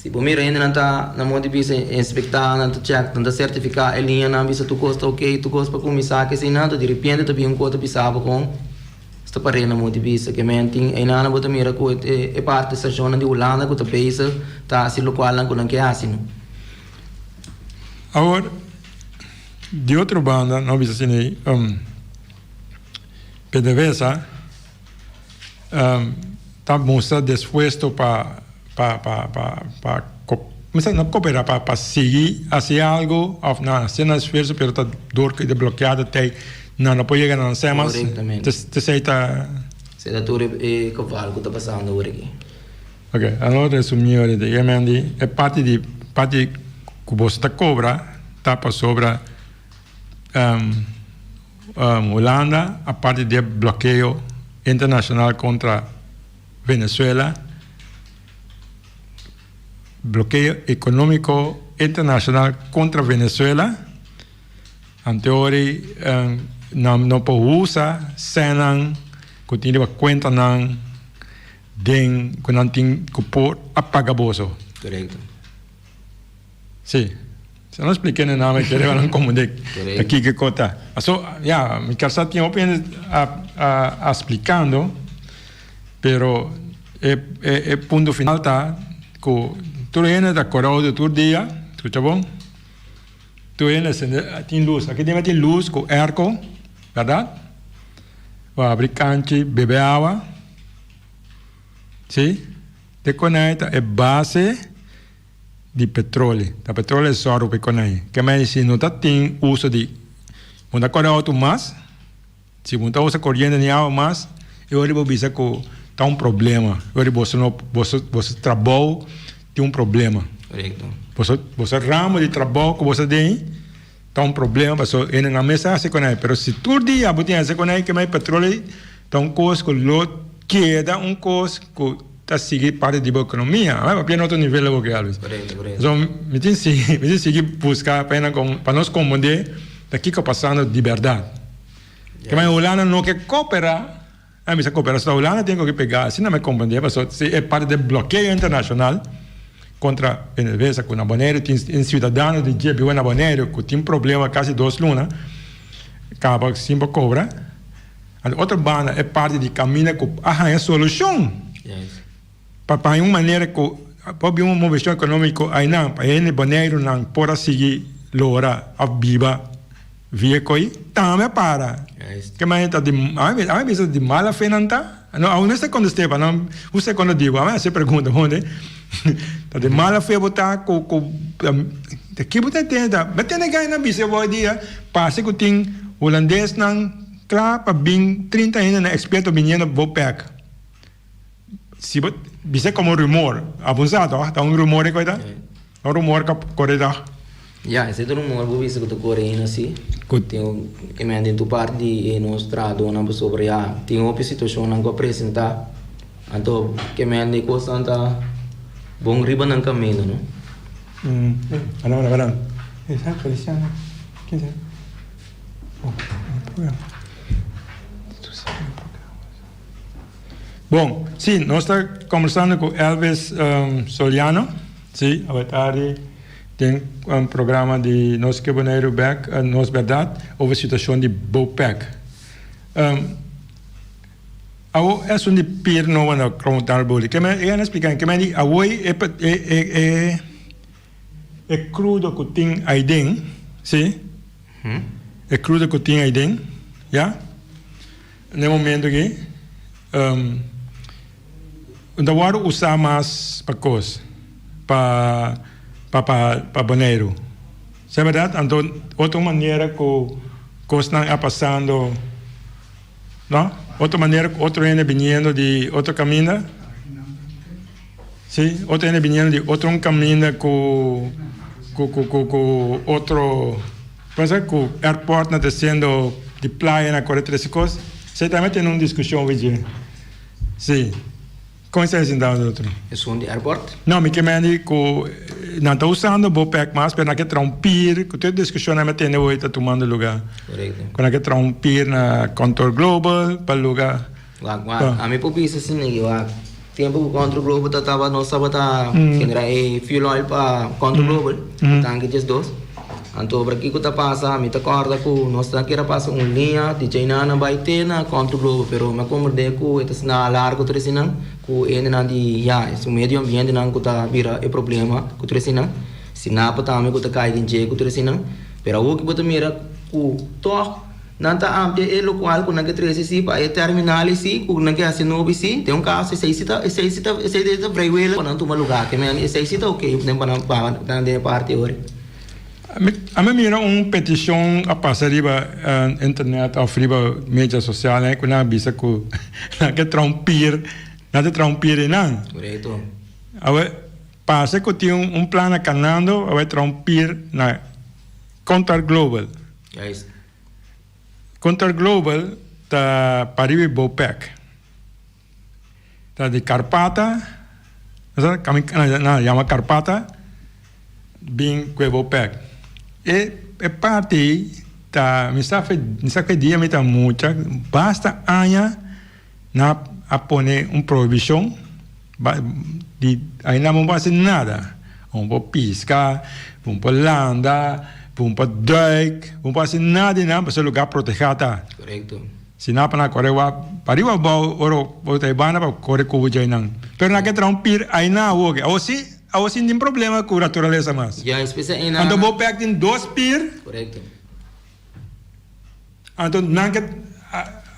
si bo mira hendenan ta na modo di bisa inspektá, nan ta chèk, nan ta sertifiká e liñanan bisa tur kos ta oke, tur kos pa kuminsá ke eseinan, anto diripiente ta bin un kos ta bisa bo kon sta par'é na modo di bisa ke men tin einan bo ta mira ku e parti stashonnan di Hulanda ku ta bezig ta hasi lokualnan ku nan ke hasi no. Awor, di otro banda, nos bisa asina ei, PDVSA ta mustra dispuesto pa pa pa pa pa mi no koperá pa pa sigui hasi algu òf nan hasi nan esfuerso pero ta dor ku e ta blokeado tei nan no por yega na nan semas Korektamente. Esei ta. Esei ta tur e geval ku ta pasando awor aki. Ok, alo resumí ahorita. E men di e parti di parti ku boso ta kobra ta pasobra Hulanda a parti di e blokeo internashonal kontra Venezuela, blokeo ekonómiko internashonal kontra Venezuela, anteori nan no por usa sènnan ku tin riba kuentanan. Den ku nan tin ku por a paga boso. Korekto. Si. Si nan splike na nan, mi kere nan komprende Korekto. kiko ku ta. Aso, ya, mi kasa tin hopi hende a a a splikando, pero e e e punto final ta ku tur hende ta kore outo tur dia, skucha bon, tur hende sende tin lus. Aki den tin lus ku airco, bèrdat? Bo habri kanchi, bebe awa. Sí, te konai ta e base di petroli. Ta petroli e sòru pa e konai. Ke mei si no ta tin uso di bo ta kore outo mas, si bo no ta usa koriente ni awa mas, e ora bo bisa ku ta un problema. E ora boso no boso boso trabou tin un problema. Korekto. Boso boso ramo di trabou ku boso den Ta un problema paso hende nan mes a hasi con ei pero si tur dia bo tin hasi con ei kema e petroleo ta un cos cu lo keda un cos cu ta sigui parti di bo economia a papia na otro nivel awor ke Alvis so mi tin sigui mi tin sigui busca pa hende nan pa nos comprende ta kico pasando di berdad kema e Hulanda no ke coopera a bisa coopera so ta Hulanda tin cu pega asina mi comprende paso si e parti di blokeo internacional contra Venezuela cu na Bonaire tin un ciudadano di dje biba na Bonaire cu tin problema casi dos luna caba sin por cobra anto otro banda e parti di caminda cu a haya solucion pa pa un manera cu por bin un movecion economico aynan pa hende Bonaire nan por a sigui lora of biba Via koe tambe a para. Ke manera ta di ami ami bisa di mala fe nan ta? No aun no secondo Esteban no un secondo dibo ami hasi pregunta honde ta di mala fe bo ta ku ku ta ki bo ta tende ta bo tende gana bisa bo dia parse ku tin hulandesnan kla pa bin 30 hende nan eksperto biniendo bo pek si bo bisa komo rumor abunsa toh ta un rumor e koe ta un rumor ka kore toh. Ya, esei ta rumor bo bisa ku ta kore ain asi. Ku. Tin un e men den tur parti di e nos trahadónan pasobra ya tin hopi situashonnan ku a presentá anto ke men di kosnan ta bon riba nan kaminda no. Hala hala hala esa Feliciano ken sa oh programa. Bon, sí, nos ta kombersando ku Elvis Soliano, sí, awe tardi den un programa di Nos Ke Boneiru Bek, Nos Bèrdat, over situashon di BOPEC. Awo esun di pir nobo na konta bo, ke men, e a splika, ke men di awo e e e krudo ku tin aiden, sí, e krudo ku tin aiden, ya. Na e momento aki no ta wòrdu usá mas pa kos, pa pa pa Boneiru. Sa bèrdat? Anto otro manera ku kosnan a pasando, no? Otro manera ku otro hende biniendo di otro kaminda, si, otro hende biniendo di otro un kaminda ku ku ku ku otro. Pasa ku airport na ta siendo di playa na kore trese kos, esei tambe tene un diskushon wi dje. Si. Kon esei sinta otro? Esun di airport? No, mi ke mende ku nan ta usando Bopec mas, pero nan ke traha un pier, ku tur e diskushonnan mi a tende hoy ta tumando luga. Korekto. Ku nan ke traha un pier na Contour Global pa luga. Wak, wak. Ami por bisa asina ki wak. Tempu ku Contour Global ta tabata, nos tabata genera e fuel oil pa Contour Global, tanki 12. Anto obra kiko ta pasa, mi ta kòrda ku nos ta kere pasa un liña di Djainana bai te na Contour Global, pero mi a komprendé ku e ta asina largu tur eseinan, ku e hendenan di ya, e su medio ambientenan ku ta bira e problema ku tur eseinan. Stinapa tambe ku ta kai den dje ku tur eseinan. Pero awor ki bo ta mira ku tòg nan ta amplia e lokual ku nan ke trese si pa e terminal esi ku nan ke hasi nobo esi. Den un kaso esei si ta esei si ta esei ta vrijwillig pa nan tuma lugá. Ke men esei si ta oke den pa nan paga nan den e parti awor. Ami a mira un petishon a pasa riba internet òf riba media sosial ku nan a bisa ku nan ke traha un pir, nan ta traha un pir einan. Korekto. Awe Parse ku tin un plan na kanando pa bai traha un pir na Contar Global. Juist. Contar Global ta pariba di Bopec. Ta di Karpata, nan yama Karpata, bin ku e Bopec. E e parti ei ta, mi sa mi sa ku e dia mi ta mucha, basta aña nan a pone un prohibishon. Di ainda bo no por hasi nada. Bo no por piska, bo no por landa, bo no por duik, bo no por hasi nada di nan pasobra e lugar protegá ta. Korekto. Si nan pa nan kore wak pariba abou ora bo ta e banda pa kore ku bo djei nan. Pero nan ke traha un pir aina awor ke. Awor si, awor si no tin problema ku naturalesa mas. Ya, espesial einan. Anto bo pek tin dos pir. Korekto. Anto nan ke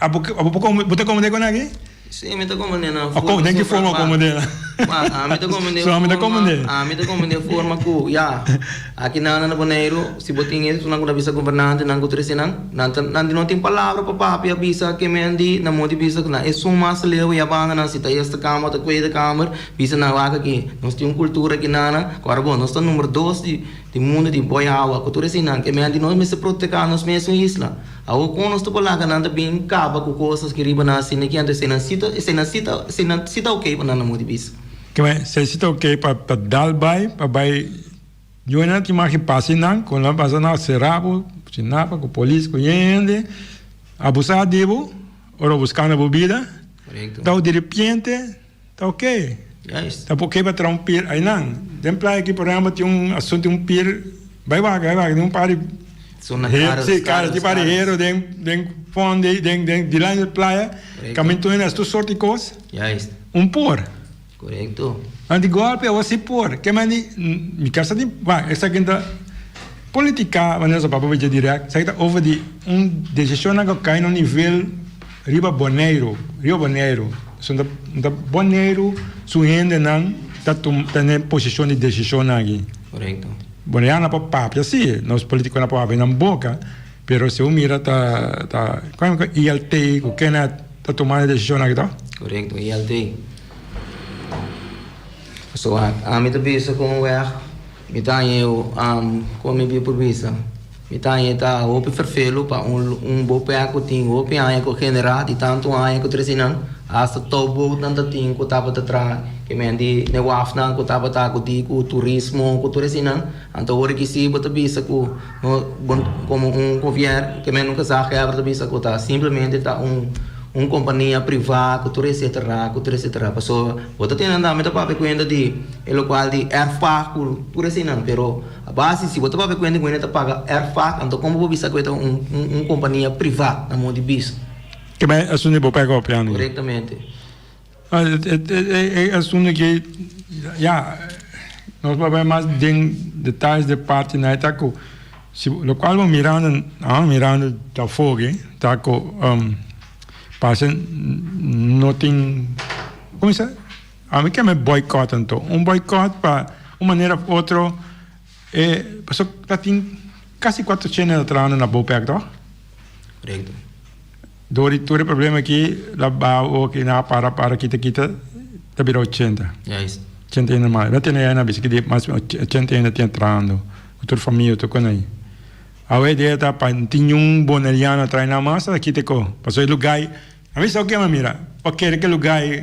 abo bo ta komende kon aki? Si, mi ta komende na forma. Den ki forma bo komende nan? Ami ta komende forma, ami ta komende forma ku ya, aki nan na Boneiru si bo tin esunnan ku ta bisa gobernantenan ku trese nan, nan ta nan no tin palabra pa papia bisa ke men di nan moti bisa ku nan esun mas leu ya banda nan si ta Eerste Kamer ta Tweede Kamer bisa nan wak aki nos tin un kultura aki nan ku ora bo nos ta number dos di Di mundu di boi awa ku tur eseinan ke men di nos mester proteka nos mesun isla. Awor kon nos ta por laga nan ta bin kaba ku kosas ki riba nan asina ki anto eseinan si ta eseinan si ta eseinan si ta oke pa nan na modo di bisa. Ke men esei si ta oke pa pa dal bai pa bai yunan tin mas ki pasa einan ku nan pasa nan sera bo chinapa ku polis ku hende abusa di bo ora buskando bo bida ta diripiente Ta ok. Juist. Ta por ke pa traha un pir einan. Den playa aki por ehempel tin un asunto di un pir, bai wak, bai wak, tin un par di Son na karos, Sí, karos, tin par di karos. hero den den fondo ei, den den dilanti di playa, Korekto. kaminda tur hende hasi tur sorti kos. Juist. Un por. Korekto. Anto di golpe awor si por. Ke men di, mi kasa tin, wak, esaki ta politica, manera su papia dje direct, esaki ta over di un desishonnan ku kai na un nivel riba Boneiru, riba Boneiru. So ta ta Boneiru su hendenan ta tum ta den posishon di desishonnan aki. Korekto. Boneiru por papia si, nos politikonan por habri nan boka, pero si bo mira ta ta kon e ILT ku kende ta tumando e desishonnan aki to? Korekto, ILT. So ami ta bisa kon wèg mi ta haña eu kon mi por bisa mi ta haña ta hopi ferfelu pa un un bo pèk ku tin hopi aña ku generá di tantu aña ku trese nan hasta toubootnan ta tin ku tabata traha ke men di ne wafnan ku tabata akudí ku turismo ku tur eseinan anto ora ki si bo ta bisa ku no bo komo un gobièrnu ke men un gezaghebber ta bisa ku ta simplemente ta un un kompania privá ku tur etcetera ku tur etcetera pasobra Bo ta tene tambe ta papia kuenta di e lokual di erfpacht ku tur eseinan, pero a base si bo ta papia kuenta ku hende ta paga erfpacht anto kon bo por bisa ku e ta un un kompania privá na modo di bisa? Ke bai asuntu di bo pega opiando? Korektamente. E asuntu aki ya nos por bai mas den detayes di parti nan e ta ku si lokual bo mirando mirando ta afó aki ta ku Pasa no tin, como se, ami ke me boycott anto. Un boycott pa un manera of otro e paso ta tin casi 400 ta trahando na Bopec toch? Correcto. Door di tur e problema aki la baha oki na para para kita kita ta bira 80. Juist. 80 hende mas. No tene na bisa ki di mas 80 hende tin trahando. Ku tur famia tur con ahi. Awe dia ta pa tin niun boneriano trae nan mas ta kita ko pasobra e lugai a mi sa oke mira bo kere ke lugai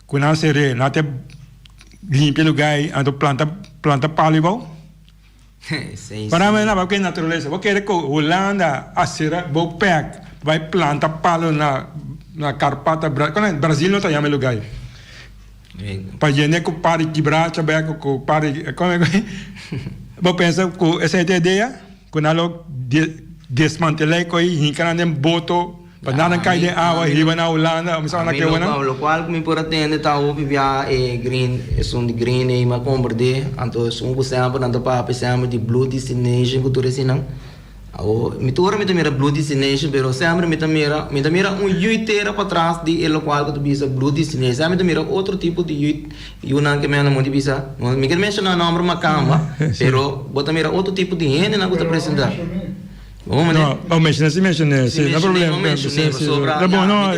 ku nan sere nan ta limpia e lugai anto planta planta palo abou para mi nan ke naturalesa bo kere ku Hulanda a sera bo pek bai planta palo na na karpata Brasil no ta yama e lugai pa yene ku par di kibracha bek ku par di bo pensa ku esei ta e idea ku nan lo desmantelá e kos i hinka nan den boto. Pa nan kai den awa hiba na Hulanda, mi sa na ke wana. Lokual ku mi por a tende ta hopi bia e green, esun di green ei mi a komprendé, anto esun ku semper nan ta papia semper di blue destination ku tur eseinan. Awo mi tur ora mi ta mira blue destination pero semper mi ta mira, mi ta mira un yui tera patras di e lokual ku ta bisa blue destination, semper mi ta mira otro tipo di yui, yunan ke menda mon di bisa, mi ke menshoná nòmber makamba, pero bo ta mira otro tipo di hendenan ku ta presentá. No, oh, mencioné, sí mencioné, sí, no problema. Sí, sí, sí. Pero no, no,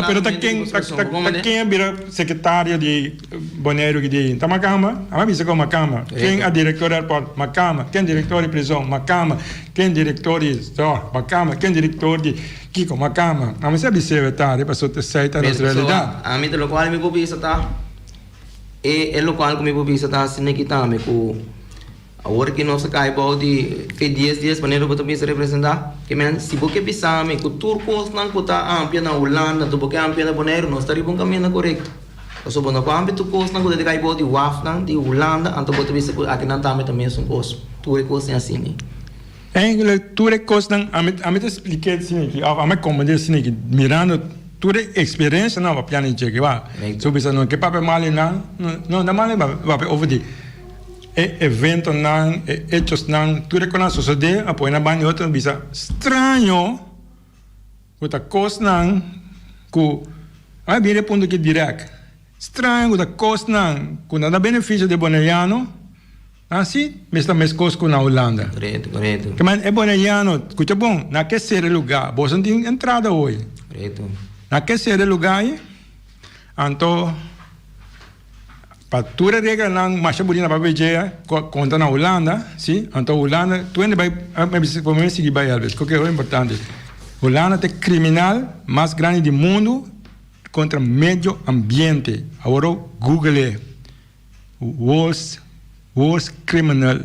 pero ta ken, ta, ta, ta ken bira secretario di Boneiru ki di, ta Makamba? A bisa con Makamba. Ken a director di airport? Makamba. Ken director di prison? Makamba. Ken director di zorg? Makamba. Ken director di kiko? Makamba. A mi sa bisa e paso ta esei ta nos realidad. Ami ta locual mi por bisa ta, e locual cu mi por bisa ta asina ki tambe cu. Awor ki nos a kai bou di fe dies dies manera bo ta bisa representá, ke men si bo ke bisa mi ku tur kosnan ku ta ampia na Hulanda anto bo ke ampia na Boneiru nos ta riba un kaminda korekto. Pasobra bo no por ampia tur kosnan ku ta kai bou di wafnan di Hulanda anto bo ta bisa ku akinan tambe ta mesun kos. Tur e kosnan asina. Eigenlijk tur e kosnan ami ami ta splik'é asina aki òf ami a komprendé asina aki mirando tur e eksperensianan papia nan dje aki. So bisa no ke papia mal di nan no no mal papia over di. E eventonan, e hechosnan, tur e konan a sosodé, a pone na banda di otro, bisa straño ku ta kosnan ku, a bini e punto aki dirèk, straño ku ta kosnan ku no ta benefisio di e boneriano, nan si mester ta meskos ku na Hulanda. Korekto, korekto. Ke men e boneriano, skucha bon, na ke sera lugá, boso no tin entrada hoy. Korekto. Na ke sera lugá ei, anto. Pa tur e reglanan masha bunita pa bejea ku konta na Hulanda, si, anto Hulanda tur hende bai por mi sigui bai Elvis, ku ke hopi importante. Hulanda ta e kriminal mas grandi di mundu kontra medio ambiente. Awor google e, worst worst criminal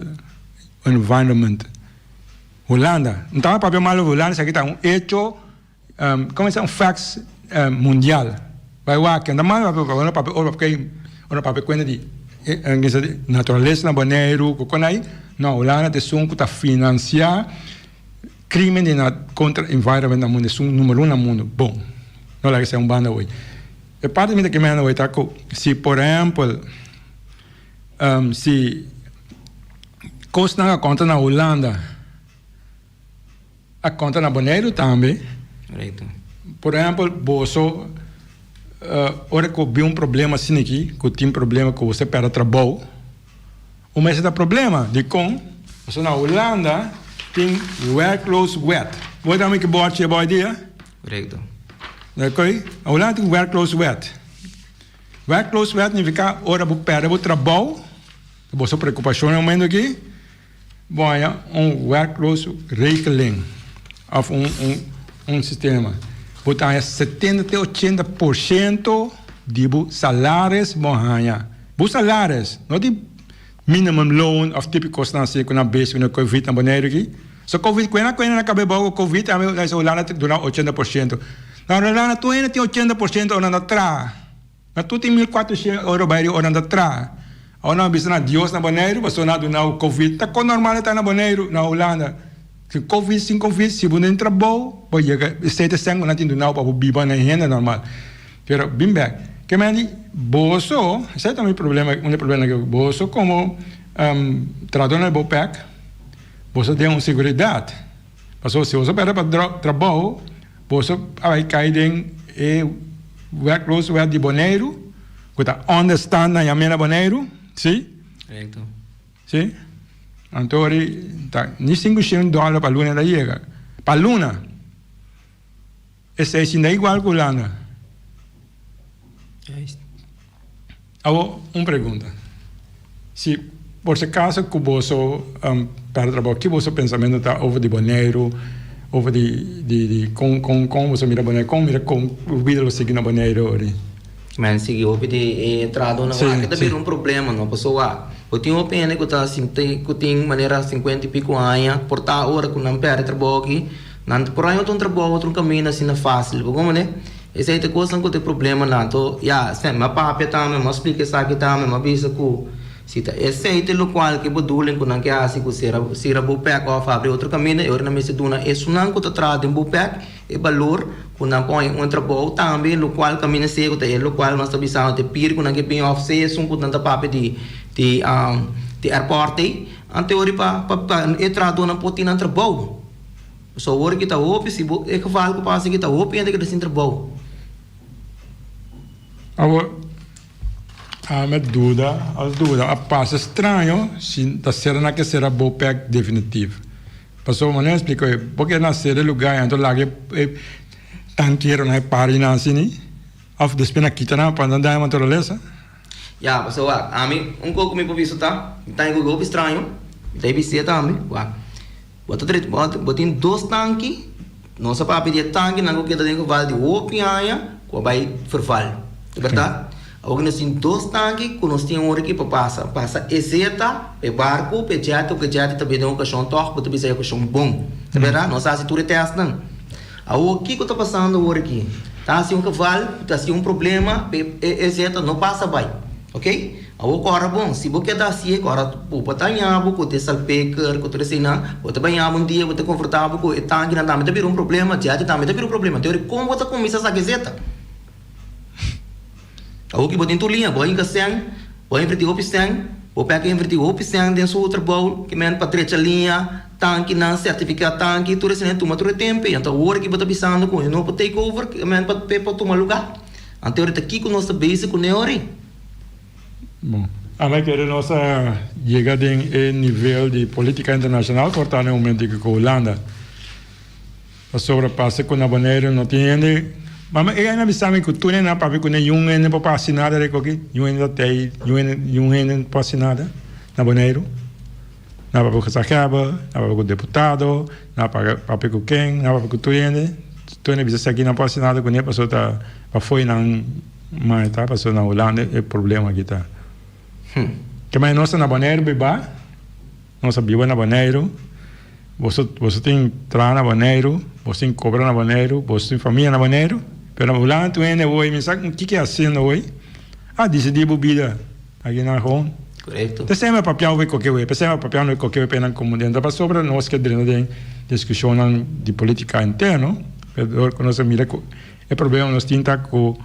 environment. Hulanda, no ta papia malo di Hulanda, esaki ta un hecho. Como esei un facts mundial. Bai wak anda mal papia ora papia ora papia ora papia cuenta di naturalesa na Boneiru cu con ai no Hulanda ta esun cu ta financia crimen di contra environment na mundo esun numero uno na mundo bon no laga esei un banda awey e parti mi ta kemendo awey ta cu si por ehempel si cosnan a conta na Hulanda. A konta na Boneiru tambe. Korekto. Por ehèmpel, boso ora ku bin un problema asina aki, ku tin problema ku bo ta pèrdè trabou, un mester ta problema. Dikon? Pasobra na Hulanda tin werklooswet. Bo ta mi ki bòrchi e bòi dia? Korekto. Oké. Na Hulanda tin werklooswet. Werklooswet nifiká ora bo pèrdè bo trabou, boso preokupashon na e momento aki. Bo haña un werkloosregeling of un un sistema. Bo ta haña 70 te 80% di bo salaris bo haña. Bo salaris, no di minimum loon of tipo kosnan asina ku nan bes ku nan covid na Boneiru aki. So covid ku nan ku nan kabe bou ku covid ami na Hulanda ta duna 80%. Na Hulanda tur hende tin 80% ora nan ta traha. Na tur tin 1400 euro bai di ora nan ta traha. Awor nan a bisa na Dios na Boneiru pasobra nan a duna bo covid. Ta kon normal e ta na Boneiru, na Hulanda. Si covid sin covid si bo no tin trabou bo yega esei ta esei ku nan tin duna bo pa bo biba na hende normal. Pero bin bek. Ke men di boso, esei ta mi problema, un di e problemanan ku boso komo trahadornan di Bopec boso den un seguridat. Pasobra si boso perde pa trabou boso a bai kai den e werklooswet di Boneiru ku ta onderstand na yam'é na Boneiru, si? Korekto. Si? Anto ori ta ni 500 dòler pa luna ta yega. Pa luna! Esei si no igual ku Hulanda. Juist. Awor un pregunta. Si por si acaso ku boso perde trabou, ki boso pensamentu ta over di Boneiru, over di di di kon kon kon boso mira Boneiru, kon mira kon bida lo sigui na Boneiru ori? Men sigui hopi di e tradonan wak e ta bira un problema no pasobra wak bo tin hopi hende ku ta sinti ku tin manera sinkuenta i piko aña por ta ora ku nan perde trabou aki Nan ta por haña otro un trabou, otro un kaminda asina fásil. Bo komprende? Esei ta kosnan ku ta e problemanan. Anto, ya, mi a papia tambe, mi a splika esaki tambe, mi a bisa ku Si ta esei ta e lokual ku e bedoeling ku nan ke hasi ku sera sera Bopec òf habri otro kaminda, e ora nan mester duna esunnan ku ta traha den Bopec e balor ku nan por haña un trabou tambe lokual kaminda sea ku ta e lokual nos ta bisando ta e pir ku nan ke bin òf sea esun ku nan ta papia di di di airport ei. Anto e ora pa pa e trahadónan por tin nan trabou. Pasobra awor ki ta hopi si bo e geval ku pasa aki ta hopi hende ku ta sin trabou. Awor, ami a duda, a duda, a pasa straño si ta sera nan ke sera Bopec definitiv. Pasobra manera mi splika hoy, bo ke na sera e lugar y anto laga e tankeronan e pari nan asini, of despues nan kita nan pa nan daña naturalesa. Ya, pasobra wak, ami un kos ku mi por bisa ta, mi ta haña ku hopi straño, mi ta bis'é tambe, wak. Bo ta drenta, bo bo tin dos tanki, nos a papia di e tankinan ku keda den geval di hopi aña ku a bai verval, ta bèrdat? Awor ku nos tin dos tanki ku nos tin ora aki pa pasa, pasa e zeta, e barku, pa e jète, ku e jète ta bin den okashon tòg bo ta bisa e okashon bon, ta bèrdat? Nos a hasi tur e tèstnan. Awor kiko ta pasando awor aki? Ta hasi un geval, ta hasi un problema pa e zeta no pasa bai, ok? Awor kòrda bon, si bo keda hasié, kòrda bo por ta haña bo ku te salpeker, ku tur eseinan, bo ta baña bo un dia, bo ta konfrontá bo ku e tankinan tambe ta bira un problema, djète tambe ta bira un problema. Te ora kon bo ta kuminsá saka e zeta? Awor ki bo tin tur liña, bo a hinka sèn, bo a invertí hopi sèn, bo pèk a invertí hopi sèn den su trabou, ki men pa drecha liña, tankinan, sertifiká tanki, tur eseinan tuma tur e tempu. Anto awor ki bo ta bisando ku e no por take over, ki men pa por tuma lugá. Anto ora ta kiko nos ta bezig kuné ora? Bon, ami kere nos a yega den e nivel di politica internacional por ta na e momento aki cu Hulanda. Pasobra pasa cu na Boneiru no tin hende, mama e a bisa mi cu tur hende a papia cu ningun hende por por haci nada rico aki, ningun hende ta tey, ningun hende no por haci nada na Boneiru. Na papia cu gezaghebber, na papia cu deputado, na papia cu ken, na papia cu tur hende, tur hende bisa esaki no por haci nada cune pasobra ta pafoi nan. Ma e ta pasobra na Hulanda e problema aki ta. Ke manera nos ta na Boneiru biba, nos a biba na Boneiru, boso boso tin traha na Boneiru, boso tin kobra na Boneiru, boso tin famia na Boneiru, pero na Hulanda tur hende awor mi sa kiko e hasiendo awor, a disidí bo bida aki nan gewoon. Korekto. P'esei mi a papia awor koke awor, p'esei mi a papia awor koke awor pa nan komo dentro pasobra nos ke drenta den diskushonnan di politika interno, pero ku nos a mira ku. E problema nos tin ta ku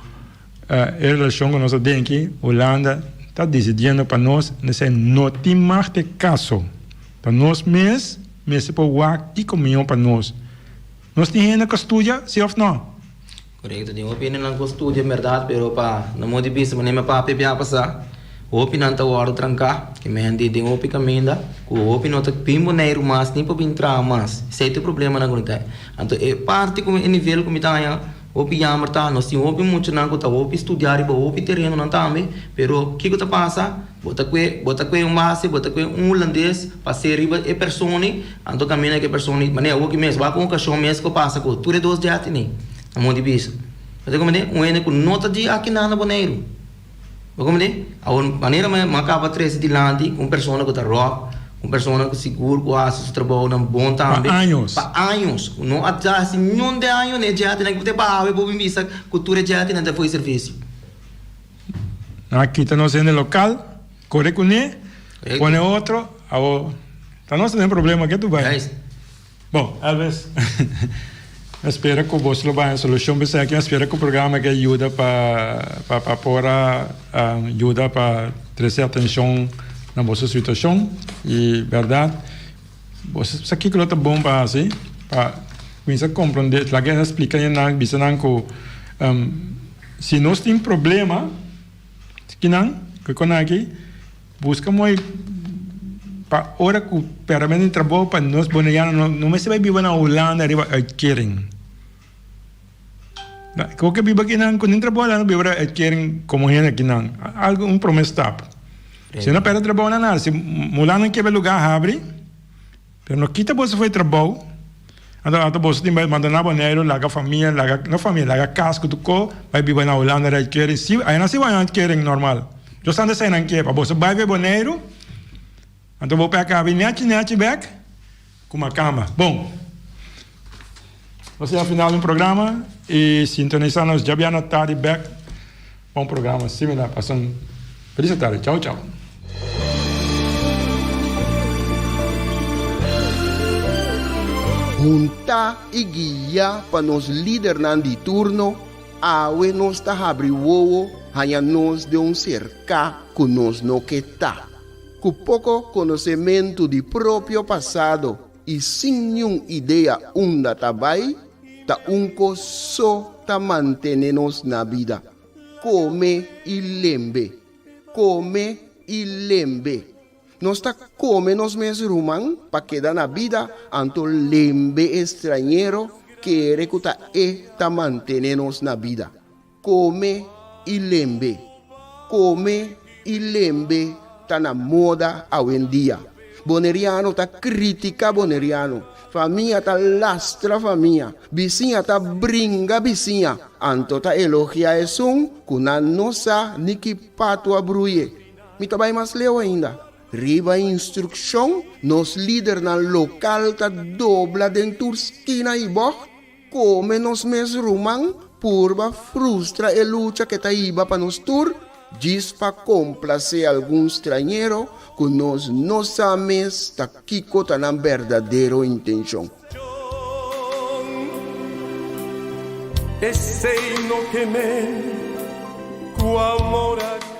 e relashon ku nos ta den aki, Hulanda ta disidiendo pa nos, nesei no tin mag te kaso. Ta nos mes mester por wak kiko mihó pa nos. Nos tin hende ku a studia, si òf no? Korekto, tin hopi hendenan ku a studia bèrdat, pero pa na modo di bista manera mi a papia bia pasá, hopinan ta wòrdu tranká, ke men hende den hopi kaminda ku hopi no ta bin Boneiru mas ni pa bin traha mas. Esei ta e problemanan ku no ta. Anto e parti ku e nivel ku mi ta haña hopi yamber ta nos tin hopi muchanan ku ta hopi studia riba hopi terenonan tambe, pero kiko ta pasa? Bo ta kue bo ta kue un base, bo ta kue un hulandes pa ser riba e persona, anto kaminda ku e persona, manera awoki mes wak un okashon mes ku pasa ku tur e dos dia tene na mon di bisa. Bo ta komprende? Un hende ku no ta di akinan na Boneiru. Bo komprende? Awor manera mi a kaba trese dilanti un persona ku ta ròk, un persona ku sigur ku hasi su trabounan bon tambe. Pa años. Pa años. Ku no a hasi niun de año na e djètenan ku te baha bo bin bisa ku tur e djètenan ta fo'i servisio. Nan a kita nos hende lokal, kore kuné, pone otro, awor ta nos ta den problema ke tu bai. Bon, Elvis, mi a spera ku boso lo bai un solushon pa esaki. Mi a spera ku programa ke yuda pa pa por a yuda pa trese atenshon na boso situashon. I bèrdat, boso sa kiko lo ta bon pa hasi pa kuminsá komprondé, laga e splika nan, bisa nan ku si nos tin problema, kinan, ku aki. Buska mooi pa ora ku peramente trabou pa nos boneriano no no mester bai biba na Hulanda riba uitkering. Ku ke biba kinan ku nin trabou la no biba riba uitkering komo hende kinan. Algu un prome stap. Si no perde trabou na nada si Hulanda kebe luga habri. Pero no kita boso for e trabou, anto anto boso tin bai manda na Boneiru, laga famia, laga, no famia, laga kas ku tur ko, bai biba na Hulanda rijkering, si, aynan si bai uitkering normal. Dios santo esei nan ke pa boso bai bai Boneiru, anto bo por a kabi nechi nechi bek ku makamba. Bon, nos yega final di un programa i sintonisa nos djabièrnè tardi bek pa un programa similar. Pasa un felis tardi. Chau chau. Huntá i guiá pa nos lidernan di turno, awe nos ta habri wowo haña nos den un serká ku nos no ke ta. Ku poko konosementu di propio pasado i sin niun idea unda ta bai, ta un kos so ta mantené nos na bida, kome i lembe, kome i lembe. Nos ta kome nos mes ruman pa keda na bida, anto lembe e strañero kere ku ta e ta mantené nos na bida. Kome i lembe. Kome i lembe ta na moda awendia. Boneriano ta kritika boneriano, famia ta lastra famia, bisiña ta bringa bisiña, anto ta elogia esun ku nan no sa ni ki patu a bruye. Mi ta bai mas leu ainda. Riba instrukshon, nos lidernan lokal ta dobla den tur skina i bògt, kome nos mes ruman, purba frustra e lucha ke ta hiba pa nos tur, djis pa komplasé algun strañero ku nos no sa mes ta kiko ta nan berdadero intenshon. Esei no ke men ku amor a.